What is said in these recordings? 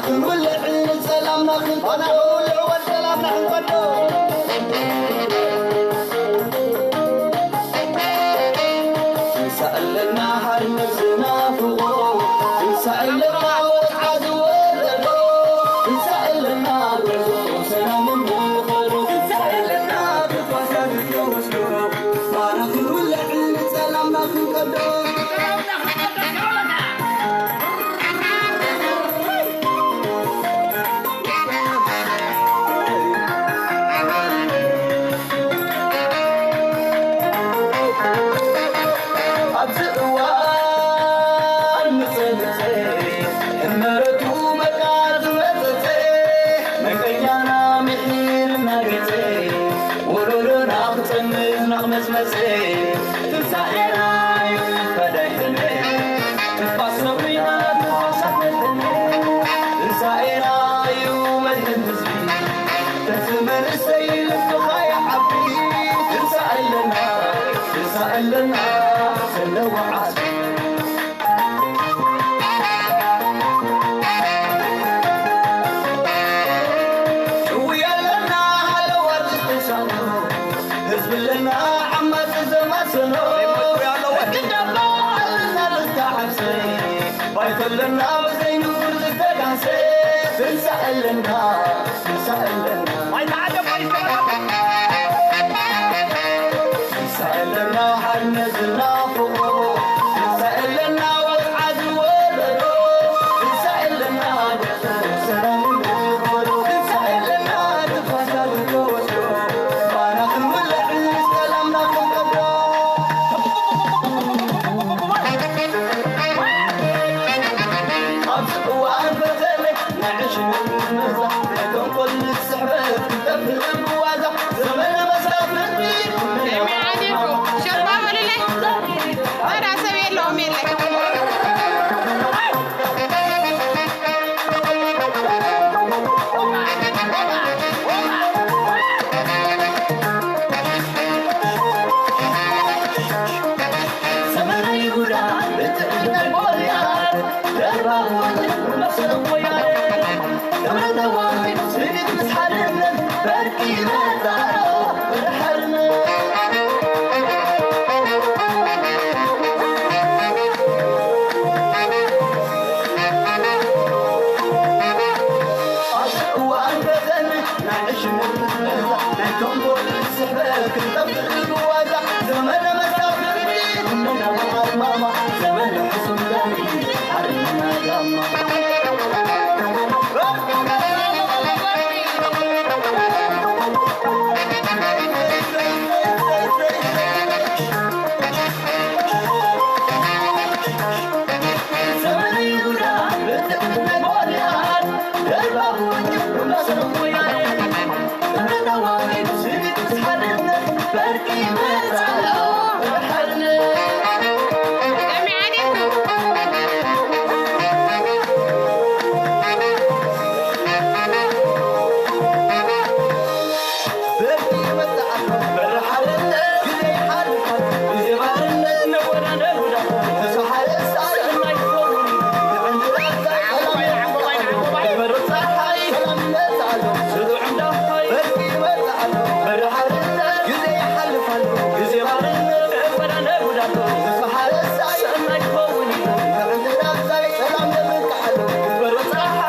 ክንውልዕ ሰላምና ክንቀዶ፣ ክንውልዕ ወድ ሰላምና ክንቀዶ። ትንሳኤ ኣለና ሓርነት ዝናፍቆ፣ ትንሳኤ ኣለና ወጽዓ ዝወለዶ፣ ትንሳኤ ኣለና ጉዕዞ ሰላምን ምኽሩ፣ ትንሳኤ ኣለና ተስፋ ዝወስዶ፣ ባና ክንውልዕ ሰላምና ክንቀዶ። ኣብዚ እዋን ምጸ ምጸ፣ እመረቱ በቃ ዝመጸጸ፣ መንቀኛና ምሒርና ገጸ፣ ወለዶና ክጸንት ናቕመጽመጸ፣ ትንሳኤና እዩ ፈዳይ ሕነ። ትንፋስ ሰብሪና ትንፋስ ኣትሕነ። ትንሳኤና እዩ መድሕን ህዝቢ። ተስእ መንእሰይ ልብኻ ይዓቢ። ትንሳኤ ኣለና፣ ትንሳኤ ኣለና ዘለዎ ዓስቢ። ጭውያ ኣለና ሃለዋት ዝተሳእኖ፣ ህዝቢ ኣለና ዓማጺ ዘማሰኖ። ሕጊ እንዳባ ኣለና ዝተሓሰ፣ ባይቶ ኣለና ብዘይ ንቡር ዝተጋሰ። ትንሳኤ ኣለና፣ ትንሳኤ ኣለና። ባይታ ዓደ ባይታ። ትንሳኤ ኣለና ሓርነት ዝናፍቆ፣ ትንሳኤ ኣለና ወጽዓ ዝወለዶ፣ ትንሳኤ ኣለና ሰላም ንበሎ፣ ትንሳኤ ኣለና ንፋሳት ንወስዶ፣ ባና ክንውልዕ ሰላምና ክንቀዶ። ኣብዚ እዋን ፈተነ ናይ ዕሽነት ምዝመዛ፣ ናይ ተንኮል ስሕበት ክጠፍእ ብዋዛ፣ ዘመነ መሳፍንቲ ኩሉ ኤሚ ዓዲልኩ፣ ሸርባ በሉለይ። ታዲያ ሰብ የለውም የለኝ። ዘመነ ይሁዳ ብትዕቢት ናይ ጎልያድ፣ ደርባቡ መስሎ ጎያድ። ክብሪ ተዋሂዱ ስኒት ምስ ሓድነት፣ በርቂ ይመጽእ ኣሎ ወደ ሓርነት። ኣብዚ እዋን ፈተነ ናይ ዕሽነት ምዝመዛ፣ ናይ ተንኮል ስሕበት ክንጠፍእ ብዋዛ፣ ዘመነ መሳፍንቲ ኩልና ብዓልማማ፣ ዘመነ ሕሱም ደም ሓርነትና ጋማ።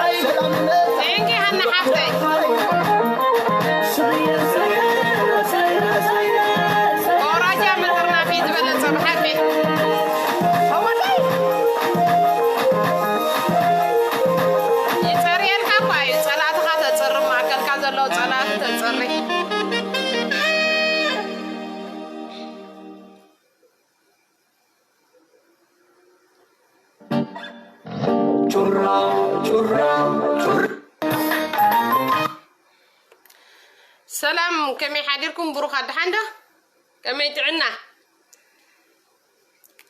Thank you ሃና ሓፍተይ። ኣውራጃ ምጥርናፍ እዩ ዝበለጸ ብሓቂ። ይጸርየልካ እኳ እዩ፣ ጸላእትኻ ተጽሪ፣ ማእከልካ ዘለዉ ጸላእቲ ተጽሪ። ጩራ፣ ጩራ፣ ጩራ። ሰላም፣ ከመይ ሓዲርኩም? ብሩኽ ኣድሓን ዶ? ከመይ ጥዕና?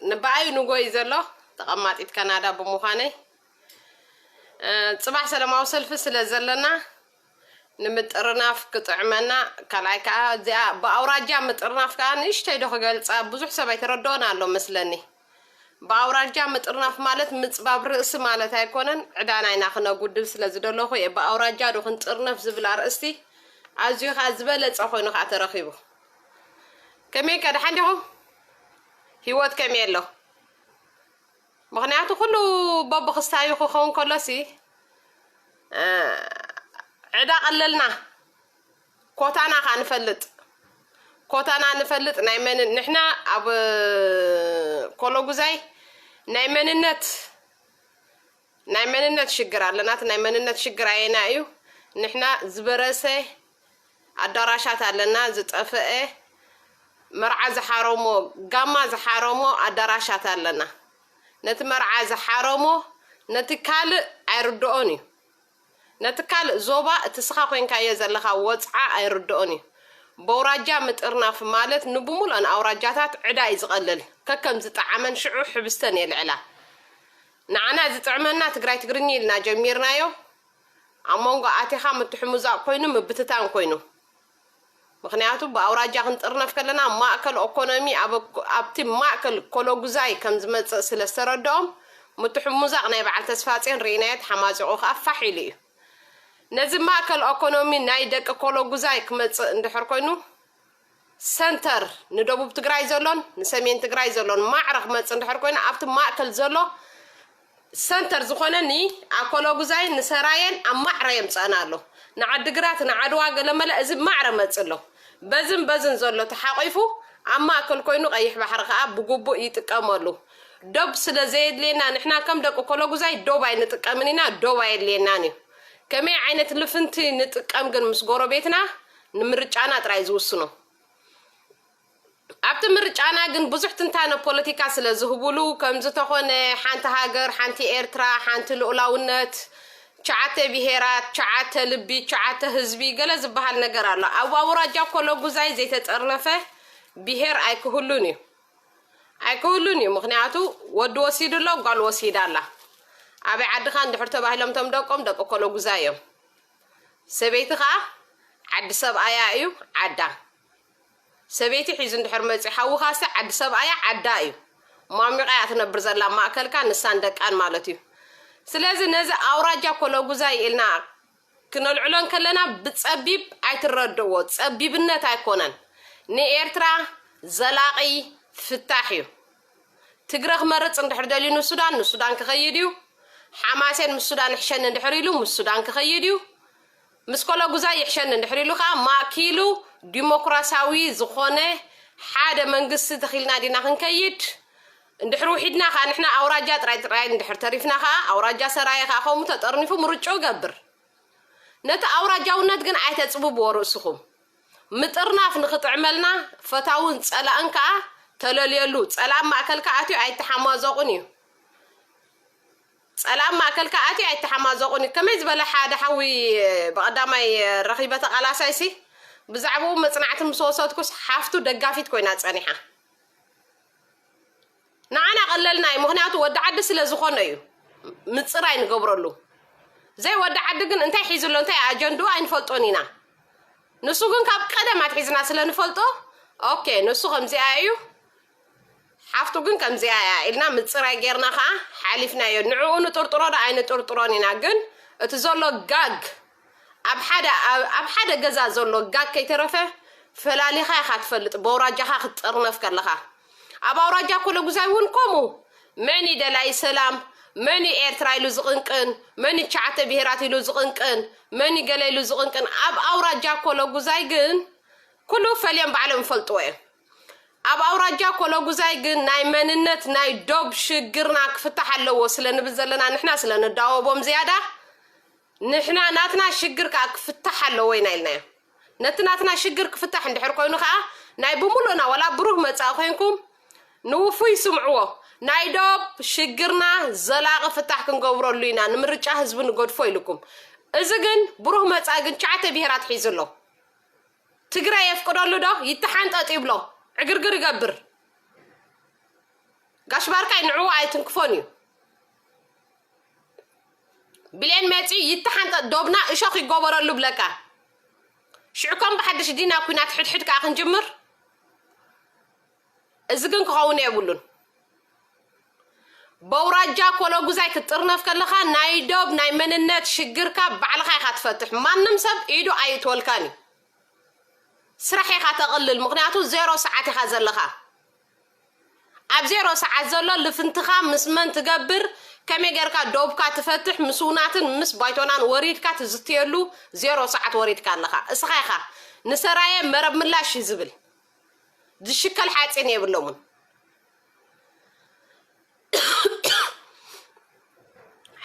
ንበኣይ ንጎይ ዘሎ ተቐማጢት ካናዳ ብምዃነይ፣ እ፣ ጽባሕ ሰላማዊ ሰልፊ ስለ ዘለና ንምጥርናፍ ክጥዕመና፣ ካልኣይ ከኣ እዚኣ ብኣውራጃ ምጥርናፍ ከኣ ንእሽተይ ዶ ክገልጻ፣ ብዙሕ ሰብ ኣይተረድኦን ኣሎ መስለኒ። ብኣውራጃ ምጥርናፍ ማለት ምፅባብ ርእሲ ማለት ኣይኮነን። ዕዳ ናይና ክነጉድል ስለ ዝደለኹ እየ ብኣውራጃ ዶ ክንጥርነፍ ዝብል ኣርእስቲ ኣዝዩ ኸዓ ዝበለፀ ኮይኑ ኸዓ ተረኺቡ። ከመይ ከ ደሓን ዲኹም? ህይወት ከመይ ኣሎ? ምኽንያቱ ኩሉ በብኽስታዩ ክኸውን ከሎሲ እ፣ ዕዳ ቀለልና። ኮታና ኸዓ ንፈልጥ። ኮታና ንፈልጥ። ናይ መን ንሕና ኣብ ኮሎጉዛይ ናይ መንነት ናይ መንነት ሽግር ኣለና። እቲ ናይ መንነት ሽግር ኣየና እዩ? ንሕና ዝበረሰ ኣዳራሻት ኣለና፣ ዝጠፈአ መርዓ ዝሓረሞ፣ ጋማ ዝሓረሞ ኣዳራሻት ኣለና። ነቲ መርዓ ዝሓረሞ ነቲ ካልእ ኣይርድኦን እዩ። ነቲ ካልእ ዞባ እቲ ስኻ ኮይንካዮ ዘለኻ ወጽዓ ኣይርድኦን እዩ። በውራጃ ምጥርናፍ ማለት ንብሙሉኦን ኣውራጃታት ዕዳ እዩ ዝቐልል። ከከም ዝጠዓመን ሽዑ ሕብስተን የልዕላ። ንዓና ዝጥዕመና ትግራይ ትግርኛ ኢልና ጀሚርናዮ። ኣብ መንጎ ኣቲኻ ምትሕምዛቕ ኮይኑ ምብትታን ኮይኑ። ምኽንያቱ ብኣውራጃ ክንጥርነፍ ከለና ማእከል ኦኮኖሚ ኣብ-፣ ኣብቲ ማእከል ኮሎጉዛይ ከም ዝመጽእ ስለ ዝተረድኦም ምትሕምዛቕ ናይ በዓል ተስፋጼን ርኢናዮ ተሓማጺቑ ከኣ ፋሕ ኢሉ እዩ። ነዚ ማእከል ኦኮኖሚ ናይ ደቂ ኮሎጉዛይ ክመጽእ እንድሕር ኮይኑ ሰንተር ንደቡብ ትግራይ ዘሎን ንሰሜን ትግራይ ዘሎን ማዕረ ክመጽእ እንድሕር ኮይኑ ኣብቲ ማእከል ዘሎ ሰንተር ዝኾነኒ ኣኮሎጉዛይ ንሰራየን ኣብ ማዕረ የምጸእና ኣሎ። ንዓድግራት ንዓድዋ ገለመለ እዚ ማዕረ መጽእ ኣሎ። በዝን በዝን ዘሎ ተሓቂፉ ኣብ ማእከል ኮይኑ ቀይሕ ባሕሪ ከኣ ብግቡእ ይጥቀመሉ። ዶብ ስለ ዘየድልየና ንሕና ከም ደቂ ኮሎጉዛይ ዶብ ኣይንጥቀምን ኢና፣ ዶብ ኣየድልየናን እዩ። ከመይ ዓይነት ልፍንቲ ንጥቀም ግን ምስ ጎረቤትና ንምርጫና ጥራይ ዝውስኖ። ኣብቲ ምርጫና ግን ብዙሕ ትንታነ ፖለቲካ ስለ ዝህቡሉ ከም ዝተኾነ ሓንቲ ሃገር፣ ሓንቲ ኤርትራ፣ ሓንቲ ልኡላውነት፣ ሸዓተ ብሄራት፣ ሸዓተ ልቢ፣ ሸዓተ ህዝቢ ገለ ዝበሃል ነገር ኣሎ። ኣብ ኣውራጃ ኮሎጉዛይ ዘይተጠርነፈ ብሄር ኣይክህሉን እዩ። ኣይክህሉን እዩ። ምኽንያቱ ወዲ ወሲዱ ኣሎ፣ ጓል ወሲዳ ኣላ። ኣበይ ዓድኻ እንድሕር ተባሂሎም እቶም ደቆም ደቂ ኮሎጉዛይ እዮም። ሰበይቲ ኸዓ ዓዲ ሰብኣያ እዩ ዓዳ። ሰበይቲ ሒዙ እንድሕር መፂኡ ሓዊ ኻሲ ዓዲ ሰብኣያ ዓዳ እዩ። ሟሚቓ እያ ትነብር ዘላ ማእከልካ ንሳን ደቃን ማለት እዩ። ስለዚ ነዚ ኣውራጃ ኮሎጉዛይ ኢልና ክነልዕሎ እንከለና ብፀቢብ ኣይትረድእዎ። ፀቢብነት ኣይኮነን። ንኤርትራ ዘላቒ ፍታሕ እዩ። ትግረ ክመርፅ እንድሕር ደልዩ ንሱዳን፣ ንሱዳን ክኸይድ እዩ። ሓማሴን ምስ ሱዳን ይሕሸኒ እንድሕር ኢሉ ምስ ሱዳን ክኸይድ እዩ። ምስ ኮሎጉዛይ ይሕሸኒ እንድሕር ኢሉ ከዓ ማእኪሉ ዲሞክራሲያዊ ዝኾነ ሓደ መንግስቲ ተኺልና ዲና ክንከይድ? እንድሕር ውሒድና ከዓ ንሕና ኣውራጃ ጥራይ ጥራይ እንድሕር ተሪፍና ከዓ ኣውራጃ ሰራየ ከዓ ከምኡ ተጠርኒፉ ምርጭኡ ገብር። ነቲ ኣውራጃውነት ግን ኣይተፅብብዎ ርእስኹም። ምጥርናፍ ንኽጥዕመልና ፈታውን ፀላእን ከዓ ተለልየሉ። ፀላእ ማእከልካ ኣትዩ ኣይተሓማዘቑን እዩ። ፀላእ ማእከልካ ኣትዩ ኣይተሓማዘቑን እዩ። ከመይ ዝበለ ሓደ ሓዊ ብቐዳማይ ረኺበ ተቓላሳይሲ ብዛዕባኡ መፅናዕቲ ምስ ወሰድኩስ ሓፍቱ ደጋፊት ኮይና ፀኒሓ። ንዓና ቀለልና እዩ፣ ምኽንያቱ ወዲ ዓዲ ስለ ዝኾነ እዩ። ምፅራይ ንገብረሉ። ዘይ ወዲ ዓዲ ግን እንታይ ሒዙ ኣሎ እንታይ ኣጀንድኡ ኣይንፈልጦን ኢና። ንሱ ግን ካብ ቀደም ኣትሒዝና ስለ ንፈልጦ ኦኬ ንሱ ከምዚኣ እዩ ሓፍቱ ግን ከምዚኣ እያ ኢልና ምፅራይ ጌርና ከዓ ሓሊፍናዮ። ንዕኡ ንጥርጥሮ ዶ ኣይንጥርጥሮን ኢና፣ ግን እቲ ዘሎ ጋግ ኣብ ሓደ ኣብ ሓደ ገዛ ዘሎ ጋግ ከይተረፈ ፈላሊኻ ኢኻ ትፈልጥ። በውራጃኻ ክትጥርነፍ ከለኻ ኣብ ኣውራጃ ኮሎጉዛይ እውን ከምኡ መን እዩ ደላይ ሰላም፣ መን እዩ ኤርትራ ኢሉ ዝቕንቅን፣ መን እዩ ትሽዓተ ብሄራት ኢሉ ዝቕንቅን፣ መን እዩ ገለ ኢሉ ዝቕንቅን። ኣብ ኣውራጃ ኮሎጉዛይ ግን ኩሉ ፈልዮም ባዕሎም ይፈልጥዎ እዮም። ኣብ ኣውራጃ ኮሎጉዛይ ግን ናይ መንነት ናይ ዶብ ሽግርና ክፍታሕ ኣለዎ ስለ ንብል ዘለና ንሕና ስለ ንዳወቦም ዝያዳ ንሕና ናትና ሽግር ከዓ ክፍታሕ ኣለዎ ኢና ኢልናዮ። ነቲ ናትና ሽግር ክፍታሕ እንድሕር ኮይኑ ከዓ ናይ ብምሉእና ዋላ ብሩህ መጻኢ ኮይንኩም ንውፉይ ስምዕዎ። ናይ ዶብ ሽግርና ዘላቒ ፍታሕ ክንገብረሉ ኢና ንምርጫ ህዝቢ ንገድፎ ኢልኩም። እዚ ግን ብሩህ መጻኢ ግን ትሽዓተ ብሄራት ሒዙ ኣሎ። ትግራይ የፍቅደሉ ዶ ይተሓንጠጥ ይብሎ። ዕግርግር ይገብር። ጋሽ ባርካይ ንዕኡ ኣይትንክፎን እዩ። ብሌን መፂኡ ይተሓንጠጥ ዶብና እሾኽ ይጎበረሉ ብለካ። ሽዑ ከም ብሓድሽ ዲና ኩናት ሕድሕድ ከዓ ክንጅምር። እዚ ግን ክኸውን የብሉን። በውራጃ ኮለጉዛይ ክትጥርነፍ ከለኻ ናይ ዶብ ናይ መንነት ሽግርካ ባዕልኻ ኢኻ ትፈትሕ። ማንም ሰብ ኢዱ ኣይእትወልካን እዩ። ስራሕ ኢኻ ተቕልል፣ ምኽንያቱ ዜሮ ሰዓት ኢኻ ዘለኻ። ኣብ ዜሮ ሰዓት ዘሎ ልፍንትኻ ምስ መን ትገብር፣ ከመይ ጌርካ ዶብካ ትፈትሕ፣ ምስ ውናትን ምስ ባይቶናን ወሪድካ ትዝትየሉ ዜሮ ሰዓት ወሪድካ ኣለኻ። እስኻ ኢኻ ንሰራየ መረብ ምላሽ እዩ ዝብል። ዝሽከል ሓፂን የብሎምን።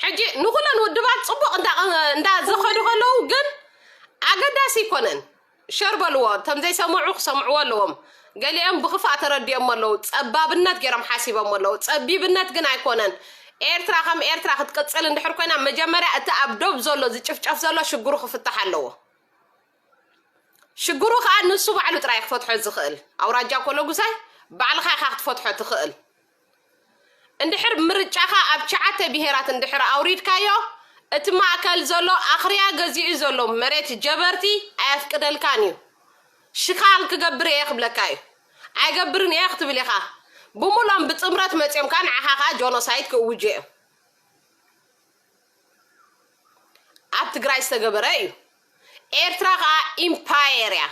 ሕጂ ንኹለን ውድባት ፅቡቕ እንዳ- እንዳዘኸዱ ከለዉ ግን ኣገዳሲ ይኮነን። ሸር በልዎ፣ እቶም ዘይሰምዑ ክሰምዕዎ ኣለዎም። ገሊኦም ብኽፋእ ተረዲኦም ኣለዉ፣ ፀባብነት ገይሮም ሓሲቦም ኣለዉ። ፀቢብነት ግን ኣይኮነን። ኤርትራ ከም ኤርትራ ክትቅፅል እንድሕር ኮይና መጀመርያ እቲ ኣብ ዶብ ዘሎ ዝጭፍጨፍ ዘሎ ሽግሩ ክፍታሕ ኣለዎ። ሽግሩ ከዓ ንሱ ባዕሉ ጥራይ ክፈትሖ ዝኽእል። ኣውራጃ ኮለጉዛይ ባዕልኻ ኢኻ ክትፈትሖ ትኽእል። እንድሕር ምርጫኻ ኣብ ትሽዓተ ብሄራት እንድሕር ኣውሪድካዮ፣ እቲ ማእከል ዘሎ ኣኽርያ ገዚኡ ዘሎ መሬት ጀበርቲ ኣየፍቅደልካን እዩ። ሽኻል ክገብር እየ ክብለካ እዩ። ኣይገብርን እየ ክትብል ኢኻ። ብምሎም ብጥምረት መፂኦም ከዓ ንዓኻ ከዓ ጆኖሳይድ ክእውጁ እዮም። ኣብ ትግራይ ዝተገበረ እዩ። ኤርትራ ከዓ ኢምፓየር እያ።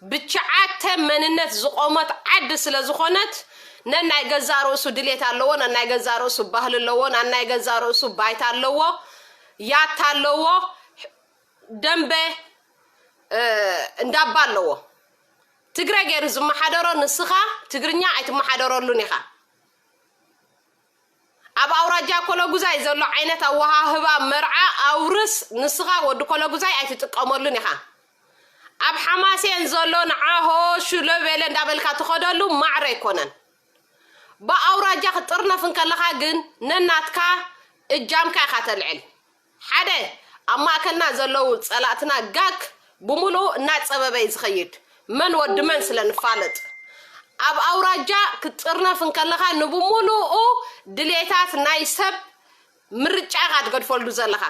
ብትሽዓተ መንነት ዝቆመት ዓዲ ስለ ዝኾነት ነናይ ገዛ ርእሱ ድሌት ኣለዎ፣ ነናይ ገዛ ርእሱ ባህሊ ኣለዎ፣ ነናይ ገዛ ርእሱ ባይታ ኣለዎ፣ ያታ ኣለዎ፣ ደንበ እንዳባ ኣለዎ። ትግረ ገይሩ ዝመሓደሮ ንስኻ ትግርኛ ኣይትመሓደረሉን ኢኻ። ኣብ ኣውራጃ ኮለጉዛይ ዘሎ ዓይነት ኣወሃህባ መርዓ ኣውርስ ንስኻ ወዲ ኮለጉዛይ ኣይትጥቀመሉን ኢኻ። ኣብ ሓማሴን ዘሎ ንዓሆ ሽሎ ቤለ እንዳበልካ ትኸደሉ ማዕረ ኣይኮነን። ብኣውራጃ ክትጥርነፍ እንከለኻ ግን ነናትካ እጃምካ ኢኻ ተልዕል። ሓደ፣ ኣብ ማእከልና ዘለዉ ጸላእትና ጋግ ብምሉኡ እናጸበበ እዩ ዝኸይድ። መን ወዲ መን ስለ ንፋለጥ። ኣብ ኣውራጃ ክትጥርነፍ እንከለኻ ንብምሉኡ ድሌታት ናይ ሰብ ምርጫ ኢኻ ትገድፈሉ ዘለኻ።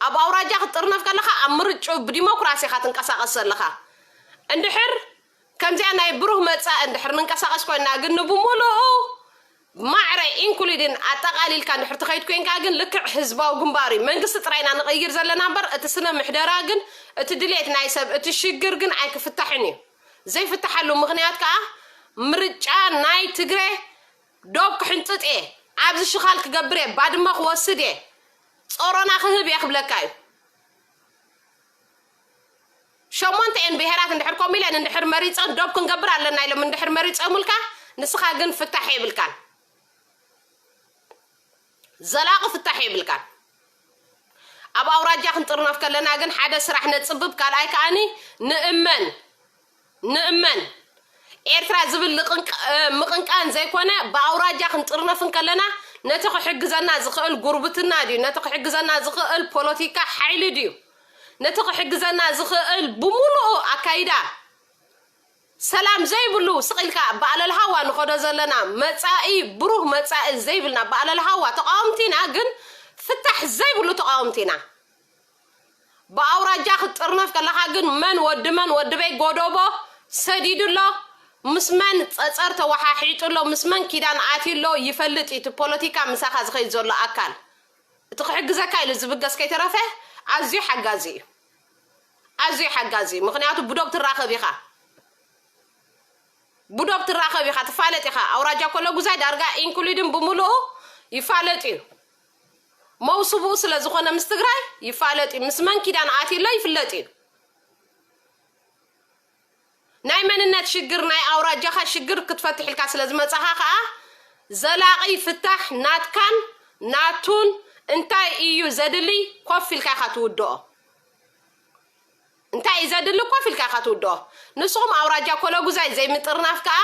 ኣብ ኣውራጃ ክትጥርነፍ ከለኻ ኣብ ምርጭኡ ብዲሞክራሲ ኢኻ ትንቀሳቐስ ዘለኻ። እንድሕር ከምዚኣ ናይ ብሩህ መጻኢ እንድሕር ንንቀሳቐስ ኮይና ግን ንብምሉኡ ማዕረ ኢንኩሊድን ኣጠቓሊልካ እንድሕር ትኸይድ ኮይንካ ግን ልክዕ ህዝባዊ ግንባር እዩ። መንግስቲ ጥራይና ንቕይር ዘለና እምበር እቲ ስነ ምሕደራ ግን እቲ ድሌት ናይ ሰብ እቲ ሽግር ግን ኣይክፍታሕን እዩ። ዘይፍታሓሉ ምኽንያት ከዓ ምርጫ ናይ ትግረ ዶብ ክሕንጥጥ እየ፣ ኣብዚ ሽኻል ክገብር እየ፣ ባድመ ክወስድ እየ፣ ጾሮና ክህብ እየ ክብለካ እዩ። ሸሞንተ እየን ብሄራት እንድሕር ከምኡ ኢለን እንድሕር መሪፀን ዶብ ክንገብር ኣለና ኢሎም እንድሕር መሪፀሙልካ ንስኻ ግን ፍታሕ የብልካን። ዘላቒ ፍታሕ የብልካን። ኣብ ኣውራጃ ክንጥርነፍ ከለና ግን ሓደ ስራሕ ነፅብብ፣ ካልኣይ ከዓኒ ንእመን ንእመን ኤርትራ ዝብል ምቕንቃን ዘይኮነ ብኣውራጃ ክንጥርነፍ እንከለና ነቲ ክሕግዘና ዝኽእል ጉርብትና ድዩ፣ ነቲ ክሕግዘና ዝኽእል ፖለቲካ ሓይሊ ድዩ፣ ነቲ ክሕግዘና ዝኽእል ብምሉኡ ኣካይዳ ሰላም ዘይብሉ ስቕ ኢልካ ብኣለልሃዋ ንኸዶ ዘለና መጻኢ ብሩህ መጻኢ ዘይብልና ብኣለልሃዋ ተቃወምቲና ግን ፍታሕ ዘይብሉ ተቃወምቲና። ብኣውራጃ ክትጥርነፍ ከለኻ ግን መን ወዲ መን ወዲ በይ ጎዶቦ ሰዲዱ ኣሎ፣ ምስ መን ጸጸር ተወሓሒጡ ኣሎ፣ ምስ መን ኪዳን ኣትዩ ኣሎ ይፈልጥ እዩ። እቲ ፖለቲካ ምሳኻ ዝኸይድ ዘሎ ኣካል እቲ ክሕግዘካ ኢሉ ዝብገስ ከይተረፈ ኣዝዩ ሓጋዚ እዩ። ኣዝዩ ሓጋዚ እዩ። ምኽንያቱ ብዶብ ትራኸብ ኢኻ። ብዶብ ትራኸብ ኢኻ፣ ትፋለጥ ኢኻ። ኣውራጃ ኮለጉዛይ ዳርጋ ኢንኩሊድን ብምሉኡ ይፋለጥ እዩ። መውስብኡ ስለ ዝኾነ ምስ ትግራይ ይፋለጥ እዩ። ምስ መን ኪዳን ኣትዩ ኣሎ ይፍለጥ እዩ። ናይ መንነት ሽግር ናይ ኣውራጃኻ ሽግር ክትፈትሕ ኢልካ ስለ ዝመጻኻ ከኣ ዘላቒ ፍታሕ ናትካን ናቱን እንታይ እዩ ዘድሊ ኮፍ ኢልካ ኢኻ ትውድኦ። እንታይ እዩ ዘድሊ ኮፍ ኢልካ ኢኻ ትውድኦ። ንስኹም ኣውራጃ ኮለጉዛይ ዘይምጥርናፍ ከኣ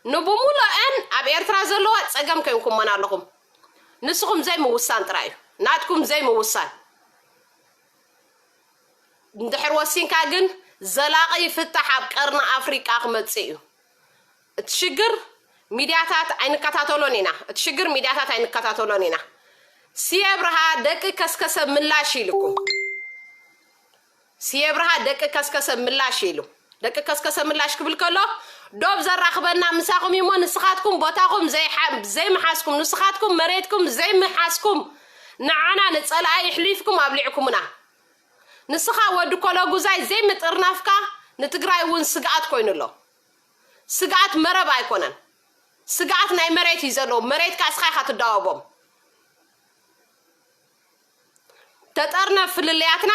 ንብሙሉአን ኣብ ኤርትራ ዘለዋ ጸገም ኮይንኩሞን ኣለኹም። ንስኹም ዘይምውሳን ጥራይ እዩ ናትኩም ዘይምውሳን። እንድሕር ወሲንካ ግን ዘላቒ ፍታሕ ኣብ ቀርኒ ኣፍሪቃ ክመጽእ እዩ። እቲ ሽግር ሚድያታት ኣይንከታተሎን ኢና። እቲ ሽግር ሚድያታት ኣይንከታተሎን ኢና። ስየ ብርሃ ደቂ ከስከሰ ምላሽ ኢልኩም። ስየ ብርሃ ደቂ ከስከሰ ምላሽ ኢሉ። ደቂ ከስከሰ ምላሽ ክብል ከሎ፣ ዶብ ዘራኽበና ምሳኹም እዩሞ፣ ንስኻትኩም ቦታኹም ዘይሓ-፣ ዘይምሓዝኩም፣ ንስኻትኩም መሬትኩም ዘይምሓዝኩም፣ ንዓና ንጸላኢ ኣሕሊፍኩም ኣብሊዕኩምና። ንስኻ ወዲ ኮለጉዛይ ዘይምጥርናፍካ ንትግራይ እውን ስግኣት ኮይኑ ኣሎ። ስግኣት መረብ ኣይኮነን። ስግኣት ናይ መሬት እዩ ዘለዎ። መሬትካ እስኻ ኢኻ ትዳወቦም። ተጠርነፍ ፍልልያትና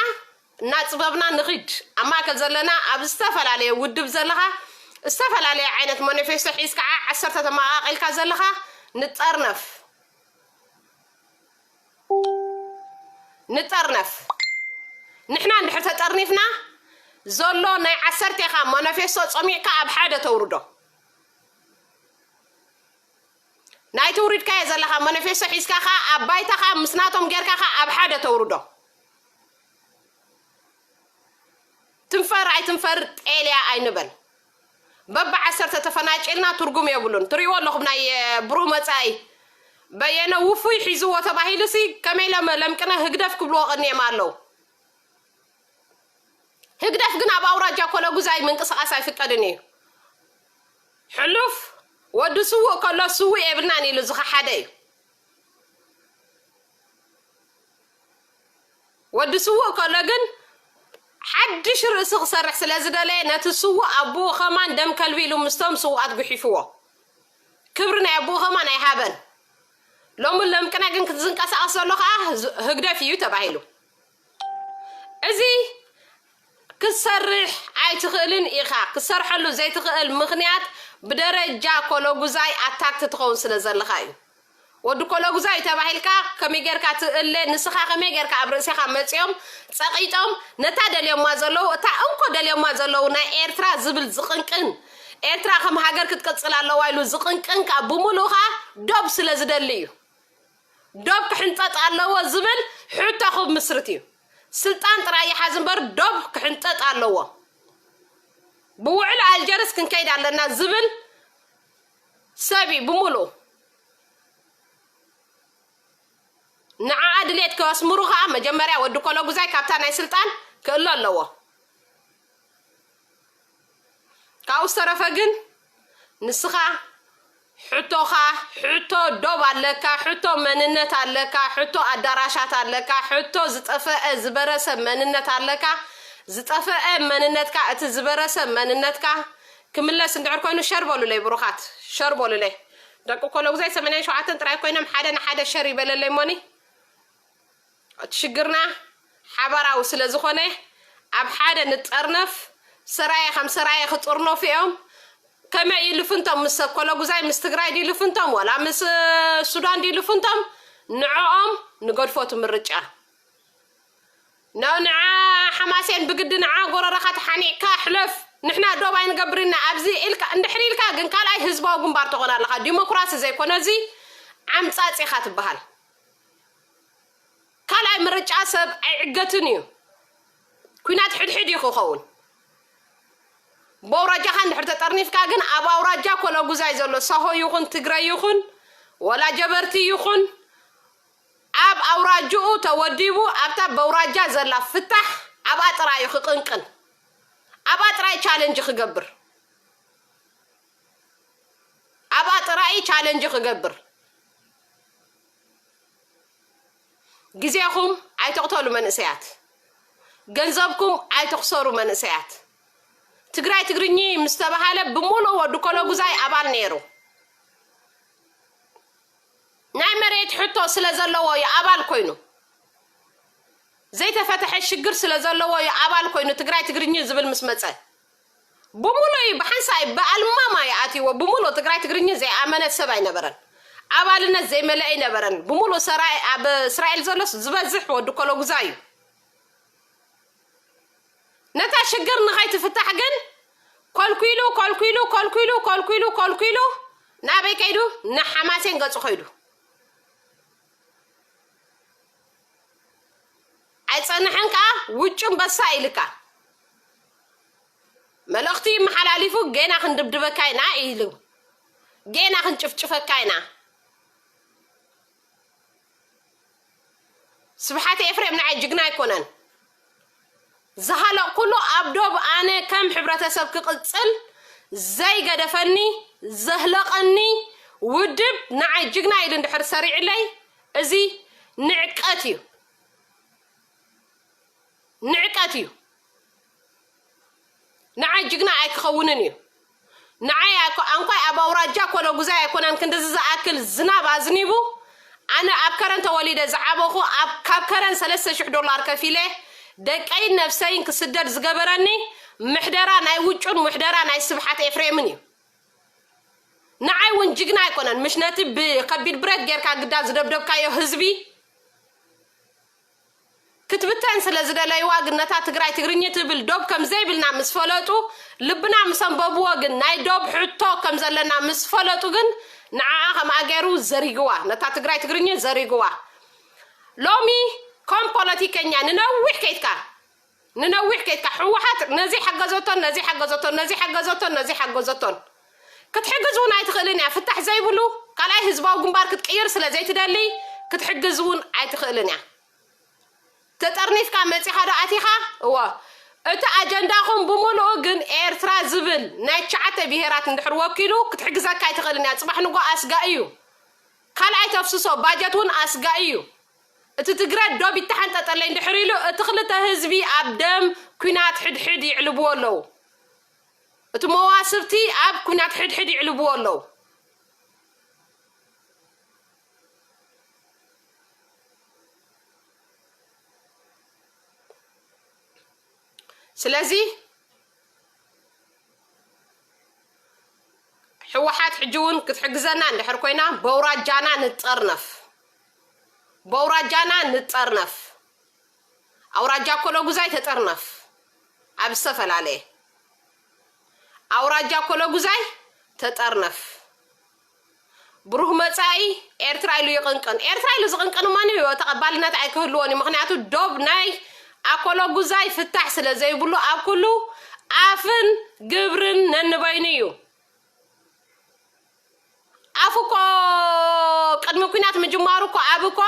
እናጽበብና ንኺድ። ኣብ ማእከል ዘለና ኣብ ዝተፈላለየ ውድብ ዘለኻ፣ ዝተፈላለየ ዓይነት ማኒፌስቶ ሒዝካ፣ ዓ-፣ ዓሰርተ ተመቓቒልካ ዘለኻ፣ ንጠርነፍ። ንጠርነፍ። ንሕና እንድሕር ተጠርኒፍና፣ ዘሎ ናይ ዓሰርቴኻ ማኒፌስቶ ጸሚዕካ ኣብ ሓደ ተውርዶ። ናይ ትውሪድካዮ ዘለኻ ማኒፌስቶ ሒዝካ ኸኣ ኣብ ባይታ ኸኣ ምስ ናቶም ጌርካ ኸኣ ኣብ ሓደ ተውርዶ። ትንፈር ኣይትንፈር ጤልያ ኣይንበል። በብዓሰርተ ተፈናጭልና ትርጉም የብሉን። ትርእይዎ ኣለኹም ናይ፣ እ፣ ብሩህ መጻኢ። በየነ ውፉይ ሒዝዎ ተባሂሉሲ ከመይ ኢሎም ለምቅነ ህግደፍ ክብልዎ ቀንዮም ኣለዉ። ህግደፍ ግን ኣብ ኣውራጃ ኮለጉዛይ ምንቅስቓስ ኣይፍቀድን እዩ። ሕሉፍ ወዲ ስዉእ ከሎ ስዉእ የብልናን ኢሉ ዝኸሓደ እዩ። ወዲ ስዉእ ከሎ ግን ሓድሽ ርእሲ ክሰርሕ ስለ ዝደለየ ነቲ ስዉእ ኣቦኡ ከማን ደም ከልቢ ኢሉ ምስቶም ስዉኣት ጉሒፍዎ። ክብሪ ናይ ኣቦኡ ከማን ኣይሃበን። ሎሚ ለምቅነ ግን ክትዝንቀሳቐስ ዘሎ ከኣ ዝ-፣ ህግደፍ እዩ ተባሂሉ። እዚ ክትሰርሕ ኣይትኽእልን ኢኻ። ክትሰርሐሉ ዘይትኽእል ምኽንያት ብደረጃ ኮለጉዛይ ኣታክት ትኸውን ስለ ዘለኻ እዩ። ወዲ ኮለጉዛይ ተባሂልካ ከመይ ጌርካ ትእለ? ንስኻ ከመይ ጌርካ ኣብ ርእሴኻ መጺኦም ጸቒጦም ነታ ደልዮማ ዘለዉ፣ እታ እንኮ ደልዮማ ዘለዉ ናይ ኤርትራ ዝብል ዝቕንቅን፣ ኤርትራ ከም ሃገር ክትቅጽል ኣለዋ ኢሉ ዝቕንቅን ከኣ ብምሉኡ ከኣ ዶብ ስለ ዝደሊ እዩ። ዶብ ክሕንጠጥ ኣለዎ ዝብል ሕቶ ክምስርት እዩ። ስልጣን ጥራይ ይሓዝ እምበር ዶብ ክሕንጠጥ ኣለዎ። ብውዕል ኣልጀርስ ክንከይድ ኣለና ዝብል ሰብ እዩ ብምሉኡ። ንዓኣ ድሌት ከስምሩ ከኣ መጀመርያ ወዲ ኮለጉዛይ ካብታ ናይ ስልጣን ክእሎ ኣለዎ። ካብኡ ዝተረፈ ግን ንስኻ ሕቶኻ፣ ሕቶ ዶብ ኣለካ፣ ሕቶ መንነት ኣለካ፣ ሕቶ ኣዳራሻት ኣለካ፣ ሕቶ ዝጠፈአ ዝበረሰ መንነት ኣለካ። ዝጠፈአ መንነትካ፣ እቲ ዝበረሰ መንነትካ ክምለስ እንድሕር ኮይኑ ሸር በሉለይ ብሩኻት፣ ሸር በሉለይ። ደቂ ኮለጉዛይ ሰማንያን ሸውዓተን ጥራይ ኮይኖም ሓደ ንሓደ ሸር ይበለለይ ሞኒ። እቲ ሽግርና ሓባራዊ ስለ ዝኾነ ኣብ ሓደ ንጠርነፍ። ሰራየ ከም ሰራየ ክጥርነፉ እዮም። ከመይ እዩ ልፍንቶም? ምስ ሰብ ኮለጉዛይ ምስ ትግራይ ድዩ ልፍንቶም ወላ ምስ፣ እ፣ ሱዳን ድዩ ልፍንቶም? ንዕኦም ንገድፎ እቲ ምርጫ። ኖ፣ ንዓ ሓማሴን ብግዲ ንዓ ጎረረኻ ተሓኒቕካ ሕለፍ። ንሕና ዶብ ኣይንገብርና ኣብዚ ኢልካ እንድሕር ኢልካ ግን ካልኣይ ህዝባዊ ግንባር ትኾን ኣለኻ። ዲሞክራሲ ዘይኮነ እዚ ዓምጻጽ ኢኻ ትበሃል። ካልኣይ ምርጫ ሰብ ኣይዕገትን እዩ። ኲናት ሕድሕድ እዩ ክኸውን። በኣውራጃኻ እንድሕር ተጠርኒፍካ ግን ኣብ ኣውራጃ ኮለጉዛይ ዘሎ ሳሆ ይኹን ትግረ ይኹን ወላ ጀበርቲ ይኹን ኣብ ኣውራጅኡ ተወዲቡ ኣብታ በውራጃ ዘላ ፍታሕ ኣብኣ ጥራይ እዩ ክቕንቅን። ኣብኣ ጥራይ ቻለንጅ ክገብር። ኣብኣ ጥራይ ቻለንጅ ክገብር። ግዜኹም ኣይተቕተሉ መንእሰያት። ገንዘብኩም ኣይተኽሰሩ መንእሰያት። ትግራይ ትግርኚ ምስ ተባሃለ ብምሉእ ወዲ ኮለጉዛይ ኣባል ነይሩ። ናይ መሬት ሕቶ ስለ ዘለዎ እዩ ኣባል ኮይኑ። ዘይተፈተሐ ሽግር ስለ ዘለዎ እዩ ኣባል ኮይኑ ትግራይ ትግርኚ ዝብል ምስ መጸ። ብምሉእ እዩ ብሓንሳእ ብኣልማማ እዩ ኣትይዎ። ብምሉእ ትግራይ ትግርኚ ዘይኣመነ ሰብ ኣይነበረን። ኣባልነት ዘይመለአ ኣይነበረን። ብምሉእ ሰራይ ኣብ እስራኤል ዘሎስ ዝበዝሕ ወዲ ኮለጉዛ እዩ። ነታ ሽግር ንኸይትፍታሕ ግን ኮልኩሉ፣ ኮልኩሉ፣ ኮልኩሉ፣ ኮልኩሉ፣ ኮልኩሉ ናበይ ከይዱ? ንሓማሴን ገጹ ከይዱ። ኣይጸንሐን ከኣ ውጩ ኣንበሳ ኢልካ። መልእኽቲ መሓላሊፉ ጌና ክንድብድበካ ኢና ኢሉ። ጌና ክንጭፍጭፈካ ኢና። ስብሓት ኤፍሬም ንዓይ ጅግና ኣይኮነን። ዝሃለቕኩሉ ኣብ ዶብ ኣነ ከም ሕብረተሰብ ክቕጽል ዘይገደፈኒ፣ ዘህለቐኒ ውድብ ንዓይ ጅግና ኢሉ እንድሕር ሰሪዕለይ፣ እዚ ንዕቀት እዩ። ንዕቀት እዩ። ንዓይ ጅግና ኣይክኸውንን እዩ። ንዓይ ኣይኮ-፣ ኣንኳይ ኣብ ኣውራጃ ኮለጉዛይ ኣይኮነን ክንድዚ ዝኣክል ዝናብ ኣዝኒቡ። ኣነ ኣብ ከረን ተወሊደ ዝዓበኹ፣ ኣብ፣ ካብ ከረን ሰለስተ ሽሕ ዶላር ከፊለ ደቀይን ነብሰይን ክስደድ ዝገበረኒ ምሕደራ ናይ ውጩን ምሕደራ ናይ ስብሓት ኤፍሬምን እዩ። ንዓይ እውን ጅግና ኣይኮነን፣ ምሽ ነቲ ብከቢድ ብረት ጌርካ ግዳ ዝደብደብካዮ ህዝቢ ክትብተን ስለ ዝደለይዋ፣ ግን ነታ ትግራይ ትግርኝ ትብል ዶብ ከም ዘይብልና ምስ ፈለጡ፣ ልብና ምስ ኣንበብዎ፣ ግን ናይ ዶብ ሕቶ ከም ዘለና ምስ ፈለጡ፣ ግን ንዓኣ ከምኣ ገይሩ ዘሪግዋ፣ ነታ ትግራይ ትግርኝ ዘሪግዋ። ሎሚ ከም ፖለቲከኛ ንነዊሕ ከይድካ፣ ንነዊሕ ከይድካ፣ ህወሓት ነዚ ሓገዘቶን፣ ነዚ ሓገዘቶን፣ ነዚ ሓገዘቶን፣ ነዚ ሓገዘቶን ክትሕግዝ እውን ኣይትኽእልን እያ። ፍታሕ ዘይብሉ ካልኣይ ህዝባዊ ግንባር ክትቅይር ስለ ዘይትደሊ፣ ክትሕግዝ እውን ኣይትኽእልን እያ። ተጠርኒፍካ መጺኻ ዶ ኣቲኻ? እወ። እቲ ኣጀንዳኹም ብምሉኡ ግን ኤርትራ ዝብል ናይ ትሽዓተ ብሄራት እንድሕር ወኪሉ ክትሕግዘካ ኣይትኽእልን እያ። ጽባሕ ንጎ ኣስጋኢ እዩ። ካልኣይ ተፍስሶ ባጀት እውን ኣስጋኢ እዩ። እቲ ትግረ ዶብ ይተሓንጠጠለይ እንድሕር ኢሉ፣ እቲ ክልተ ህዝቢ ኣብ ደም ኲናት ሕድሕድ ይዕልብዎ ኣለዉ። እቲ መዋስብቲ ኣብ ኲናት ሕድሕድ ይዕልብዎ ኣለዉ። ስለዚ ህወሓት ሕጂ እውን ክትሕግዘና እንድሕር ኮይና፣ በውራጃና ንጠርነፍ፣ በውራጃና ንጠርነፍ። ኣውራጃ ኮለጉዛይ ተጠርነፍ፣ ኣብ ዝተፈላለየ ኣውራጃ ኮለጉዛይ ተጠርነፍ። ብሩህ መጻኢ ኤርትራ ኢሉ ይቕንቅን። ኤርትራ ኢሉ ዝቕንቅን እሞ ንዮ ተቐባልነት ኣይክህልዎን እዩ። ምኽንያቱ ዶብ ናይ ኣኮለጉዛይ ፍታሕ ስለ ዘይብሉ ኣብ ኩሉ ኣፍን ግብርን ነንበይኑ እዩ። ኣፉ እኮ ቅድሚ ኩናት ምጅማሩ እኮ ኣብ እኮ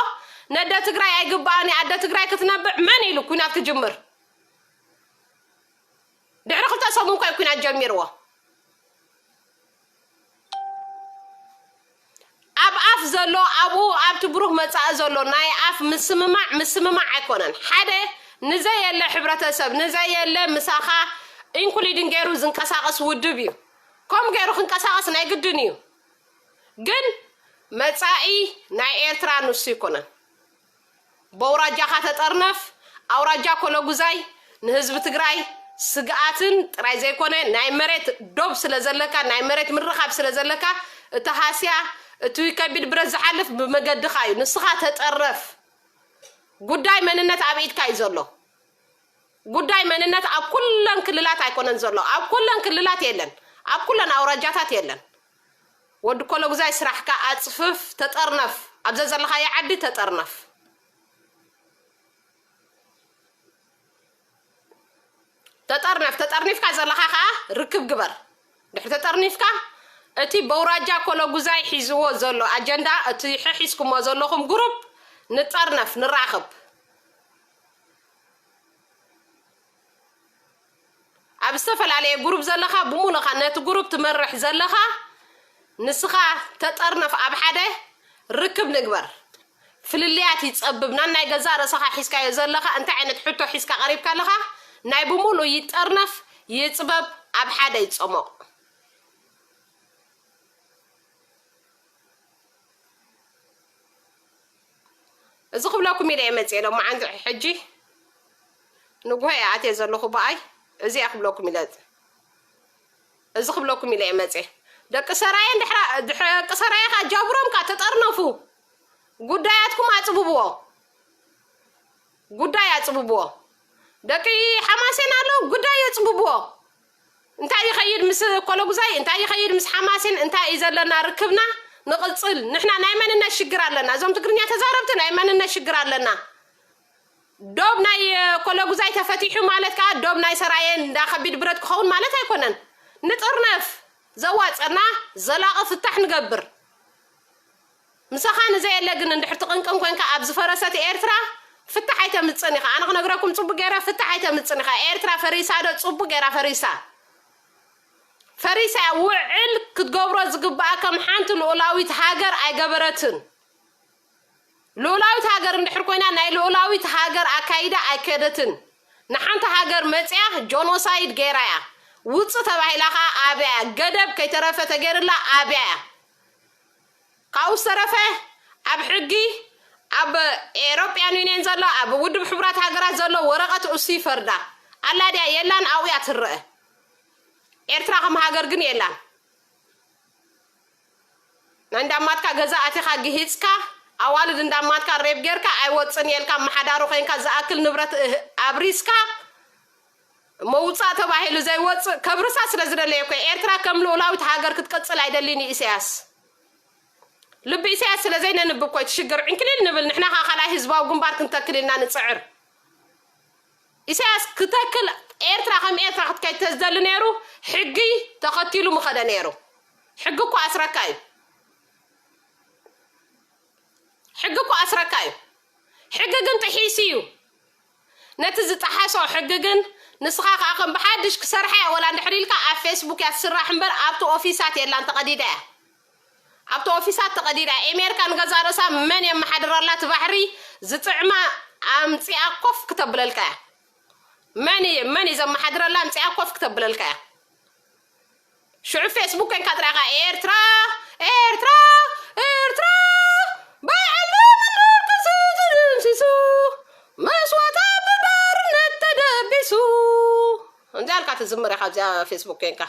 ነደ ትግራይ ኣይግባኣን እዩ፣ ኣደ ትግራይ ክትነብዕ መን ኢሉ ኩናት ክጅምር? ድሕሪ ክልተ ሰሙን እኮ እዩ ኩናት ጀሚርዎ። ኣብ ኣፍ ዘሎ ኣብኡ ኣብቲ ብሩህ መጻኢ ዘሎ ናይ ኣፍ ምስምማዕ ምስምማዕ ኣይኮነን። ሓደ ንዘየለ ሕብረተሰብ ንዘየለ ምሳኻ ኢንኩሊድን ገይሩ ዝንቀሳቐስ ውድብ እዩ። ከም ገይሩ ክንቀሳቐስ ናይ ግድን እዩ። ግን መጻኢ ናይ ኤርትራ ንሱ ይኮነን። በውራጃኻ ተጠርነፍ። ኣውራጃ ኮለጉዛይ ንህዝቢ ትግራይ ስግኣትን ጥራይ ዘይኮነ ናይ መሬት ዶብ ስለ ዘለካ ናይ መሬት ምርኻብ ስለ ዘለካ እቲ ሃስያ እቲ ከቢድ ብረት ዝሓልፍ ብመገድኻ እዩ። ንስኻ ተጠረፍ። ጉዳይ መንነት ኣብ ኢድካ እዩ ዘሎ። ጉዳይ መንነት ኣብ ኩለን ክልላት ኣይኮነን ዘሎ። ኣብ ኩለን ክልላት የለን። ኣብ ኩለን ኣውራጃታት የለን። ወዲ ኮለጉዛይ ስራሕካ ኣጽፍፍ፣ ተጠርነፍ። ኣብ ዘዘለኻዮ ዓዲ ተጠርነፍ። ተጠርነፍ፣ ተጠርኒፍካ ዘለኻ ኸኣ ርክብ ግበር። ድሕሪ ተጠርኒፍካ እቲ በውራጃ ኮለጉዛይ ሒዝዎ ዘሎ ኣጀንዳ፣ እቲ ሕሒዝኩሞ ዘለኹም ግሩፕ ንጠርነፍ፣ ንራኸብ። ኣብ ዝተፈላለየ ግሩፕ ዘለኻ ብምሉኻ ነቲ ግሩፕ ትመርሕ ዘለኻ ንስኻ ተጠርነፍ ኣብ ሓደ ርክብ ንግበር። ፍልልያት ይጸብብ። ናናይ ገዛእ ርእስኻ ሒዝካዮ ዘለኻ እንታይ ዓይነት ሕቶ ሒዝካ ቀሪብካ ኣለኻ? ናይ ብምሉእ ይጠርነፍ፣ ይጽበብ፣ ኣብ ሓደ ይጸሞቕ። እዚ ክብለኩም ኢለ እየ መፅየ ሎማዓንቲ ሕጂ ንጉሆ እየ ኣትየ ዘለኹ ብኣይ እዚኣ ክብለኩም ኢለ እዚ ክብለኩም ኢለ እየ መፅየ ደቂ ሰራየ ደቂ ሰራየ ከዓ ጃብሮም ከዓ ተጠርነፉ ጉዳያትኩም ኣፅብብዎ ጉዳይ ኣፅብብዎ ደቂ ሓማሴን ኣለዉ ጉዳይ የፅብብዎ እንታይ ይኸይድ ምስ ኮለጉዛይ እንታይ ይኸይድ ምስ ሓማሴን እንታይ እዩ ዘለና ርክብና ንቕፅል ንሕና ናይ መንነት ሽግር ኣለና እዞም ትግርኛ ተዛረብቲ ናይ መንነት ሽግር ኣለና ዶብ ናይ ኮለጉዛይ ተፈቲሑ ማለት ከዓ ዶብ ናይ ሰራየ እንዳ ከቢድ ብረት ክኸውን ማለት ኣይኮነን ንጥርነፍ ዘዋፀና ዘላቒ ፍታሕ ንገብር ምሳኻ ንዘየለ ግን እንድሕር ትቕንቅን ኮንካ ኣብ ዝፈረሰት ኤርትራ ፍታሕ ኣይተምፅን ኢኻ። ኣነ ክነግረኩም ፅቡቅ ገይረ ፍታሕ ኣይተምፅን ኢኻ። ኤርትራ ፈሪሳ ዶ? ፅቡቅ ገይራ ፈሪሳ። ፈሪሳ እያ። ውዕል ክትገብሮ ዝግባኣ ከም ሓንቲ ልኡላዊት ሃገር ኣይገበረትን። ልኡላዊት ሃገር እንድሕር ኮይና ናይ ልኡላዊት ሃገር ኣካይዳ ኣይከደትን። ንሓንቲ ሃገር መፅያ ጆኖሳይድ ገይራ እያ። ውፅእ ተባሂላ ከዓ ኣብያ እያ። ገደብ ከይተረፈ ተገይርላ ኣብያ እያ። ካብኡ ዝተረፈ ኣብ ሕጊ ኣብ ኤሮፕያን ዩኒየን ዘሎ ኣብ ውድብ ሕቡራት ሃገራት ዘሎ ወረቐት እሱ ይፈርዳ ኣላ ድያ የላን ኣብኡ እያ ትረአ። ኤርትራ ከም ሃገር ግን የላን። ናይ እንዳማትካ ገዛ ኣቲኻ ግሂፅካ ኣዋልድ እንዳማትካ ሬብ ጌርካ ኣይወፅን የልካ መሓዳሩ ኮይንካ ዝኣክል ንብረት እህ- ኣብሪስካ መውፃእ ተባሂሉ ዘይወፅእ ከብርሳ ስለ ዝደለየ እኮ ኤርትራ ከም ልኡላዊት ሃገር ክትቅፅል ኣይደልን እዩ ኢሳያስ። ልቢ ኢሳያስ ስለ ዘይነንብብ እኮ እቲ ሽግር ዕንክሊል ንብል ንሕና ከዓ ካልኣይ ህዝባዊ ግንባር ክንተክል ኢልና ንፅዕር። ኢሳያስ ክተክል ኤርትራ ከም ኤርትራ ክትከይድ ተዝደሊ ነይሩ ሕጊ ተኸቲሉ ምኸደ ነይሩ። ሕጊ እኮ ኣስረካ እዩ። ሕጊ እኮ ኣስረካ እዩ። ሕጊ ግን ጥሒሱ እዩ። ነቲ ዝጠሓሶ ሕጊ ግን ንስኻ ከዓ ከም ብሓድሽ ክሰርሐ እያ ወላ እንድሕር ኢልካ ኣብ ፌስቡክ እያ ትስራሕ እምበር ኣብቲ ኦፊሳት የላን ተቐዲዳ እያ። ኣብቲ ኦፊሳት ተቐዲዳ እያ። ኤሜሪካ ንገዛ ርእሳ መን የመሓድረላ እቲ ባሕሪ ዝጥዕማ ኣምፂኣ ኮፍ ክተብለልካ እያ። መን እዩ መን እዩ ዘመሓድረላ ኣምፂኣ ኮፍ ክተብለልካ እያ። ሽዑ ፌስቡክ ኮይንካ ጥራይካ ኤርትራ ኤርትራ ኤርትራ ባይዕሉ ምድርቅሱ ትድምሲሱ መስዋታ ብባርነት ተደቢሱ እንዚ ኣልካ ትዝምር ኢኻ ኣብዚኣ ፌስቡክ ኮይንካ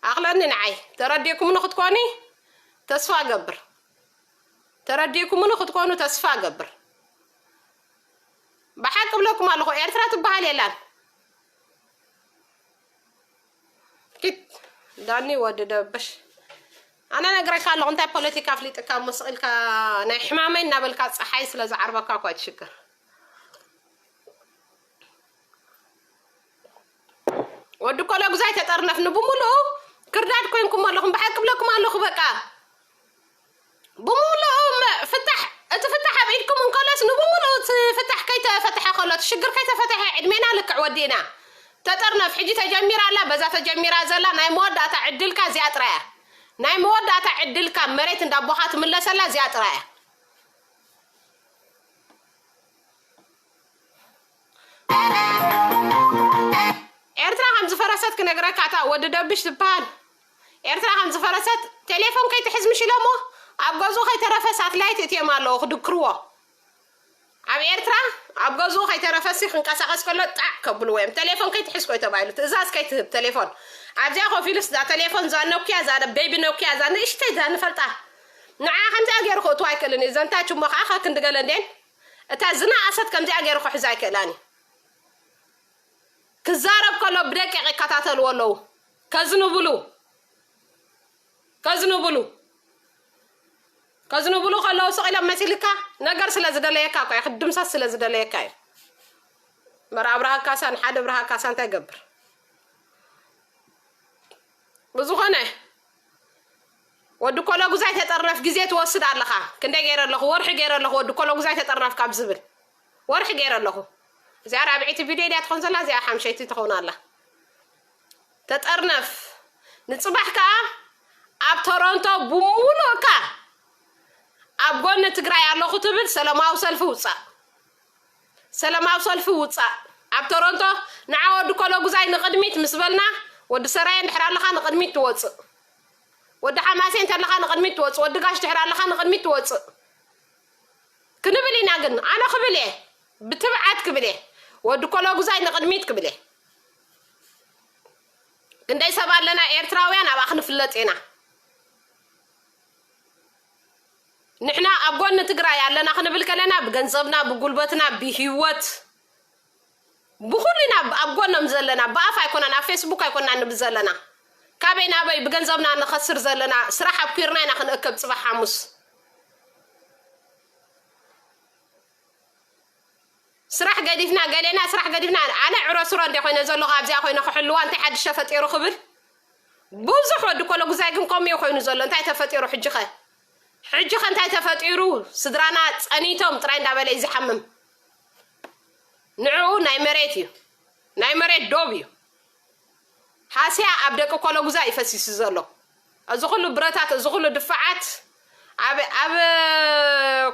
ኣኽለኒ ንዓይ ተረዲእኩምኒ ክትኮኒ ተስፋ እገብር ተረዲእኩምኒ ክትኮኑ ተስፋ እገብር ብሓቂ ብለኩም ኣለኹ ኤርትራ ትበሃል የላን ኪት ዳኒ ወዲ ደበሽ ኣነ ነግረካ ኣለኹ እንታይ ፖለቲካ ኣፍሊጥካ እሞ ስቕ ኢልካ ናይ ሕማመይ እናበልካ ፀሓይ ስለ ዝዓርበካ እኳ ትሽገር ወዲ ኮሎ ግዛይ ተጠርነፍ ንብሙሉኡ ክርዳድ ኮይንኩም ኣለኹም ብሓቂ ብለኩም ኣለኹ በቃ ብሙሉኡ ፍታሕ እቲ ፍታሕ ኣብ ኢድኩም እንከሎስ ንብሙሉኡ እቲ ፍታሕ ከይተፈትሐ ከሎ እቲ ሽግር ከይተፈትሐ ዕድሜና ልክዕ ወዲእና ተጠርነፍ ሕጂ ተጀሚራ ኣላ በዛ ተጀሚራ ዘላ ናይ መወዳእታ ዕድልካ እዚኣ ጥራያ ናይ መወዳእታ ዕድልካ መሬት እንዳቦኻ ትምለሰላ እዚኣ ጥራያ ኤርትራ ከም ዝፈረሰት ክነግረካ እታ ወዲ ደብሽ ትበሃል ኤርትራ ከም ዝፈረሰት ቴሌፎን ከይትሕዝ ምሽ ኢሎሞ ኣብ ገዝኡ ከይተረፈ ሳትላይት እትዮም ኣለዉ ክድክርዎ ኣብ ኤርትራ ኣብ ገዝኡ ከይተረፈሲ ክንቀሳቀስ ከሎ ጣዕ ከብልዎ እዮም ቴሌፎን ከይትሕዝ ኮይ ተባሂሉ ትእዛዝ ከይትህብ ቴሌፎን ኣብዚኣ ኮፍ ኢሉስ እዛ ቴሌፎን እዛ ኖኪያ እዛ ቤቢ ኖኪያ እዛ ንእሽተይ እዛ ንፈልጣ ንዓ ከምዚኣ ገይሩ ክእትዋ ኣይክእልን እዩ ዘንታ ችሞ ከዓ ከክንዲ ገለ እንዴን እታ ዝነኣሰት ከምዚኣ ገይሩ ክሕዛ ኣይክእላን እዩ ክዛረብ ከሎ ብደቂቕ ይከታተልዎ ኣለዉ ከዝንብሉ ከዝንብሉ ከዝንብሉ ከለዉ ስቕ ኢሎም መሲልካ ነገር ስለ ዝደለየካ እኮ ክድምሰስ ስለ ዝደለየካ እዩ መር ኣብርሃ ካሳ ንሓደ ኣብርሃ ካሳ እንታይ ገብር ብዝኾነ ወዲ ኮሎጉዛይ ተጠርነፍ ግዜ ትወስድ ኣለኻ ክንደይ ገይረ ኣለኹ ወርሒ ገይረ ኣለኹ ወዲ ኮሎጉዛይ ተጠርነፍ ካብ ዝብል ወርሒ ገይረ ኣለኹ እዚኣ ራብዒቲ ቪድዮ ድያ ትኾን ዘላ እዚኣ ሓምሸይቲ ትኸውን ኣላ ተጠርነፍ ንፅባሕ ከዓ ኣብ ቶሮንቶ ብሙሉእካ ኣብ ጎኒ ትግራይ ኣለኹ ትብል ሰላማዊ ሰልፊ ውፃእ ሰላማዊ ሰልፊ ውፃእ ኣብ ቶሮንቶ ንዓ ወዲ ኮሎጉዛይ ንቕድሚት ምስ በልና ወዲ ሰራየ እንድሕር ኣለኻ ንቕድሚት ትወፅእ ወዲ ሓማሴ እንተለኻ ንቕድሚት ትወፅእ ወዲ ጋሽ ድሕር ኣለኻ ንቕድሚት ትወፅእ ክንብል ኢና ግን ኣነ ክብል እየ ብትብዓት ክብል እየ ወዲ ኮሎጉዛይ ንቕድሚት ክብል እየ ክንደይ ሰብ ኣለና ኤርትራውያን ኣብኣ ክንፍለጥ ኢና ንሕና ኣብ ጎኒ ትግራይ ኣለና ክንብል ከለና ብገንዘብና ብጉልበትና ብሂወት ብኩሉ ኢና ኣብ ጎኖም ዘለና ብኣፍ ኣይኮናን ኣብ ፌስቡክ ኣይኮና ንብል ዘለና ካበይ ናበይ ብገንዘብና ንኸስር ዘለና ስራሕ ኣብኪርና ኢና ክንእከብ ፅባሕ ሓሙስ ስራሕ ገዲፍና ገሌና ስራሕ ገዲፍና ኣነ ዕረስሮ እንደ ኮይነ ዘለኹ ኣብዚኣ ኮይነ ክሕልዋ እንታይ ሓድሽ ተፈጢሩ ክብል ብዙሕ ወዲ ኮሎ ጉዛይ ግን ከምኡ ኮይኑ ዘሎ እንታይ ተፈጢሩ ሕጂ ኸ ሕጂ ኸ እንታይ ተፈጢሩ ስድራና ጸኒቶም ጥራይ እንዳበለ እዩ ዝሓምም ንዕኡ ናይ መሬት እዩ፣ ናይ መሬት ዶብ እዩ። ሃስያ ኣብ ደቂ ኮሎጉዛ እዩ ፈሲሱ ዘሎ። እዚ ኩሉ ብረታት፣ እዚ ኩሉ ድፋዓት ኣብ፣ ኣብ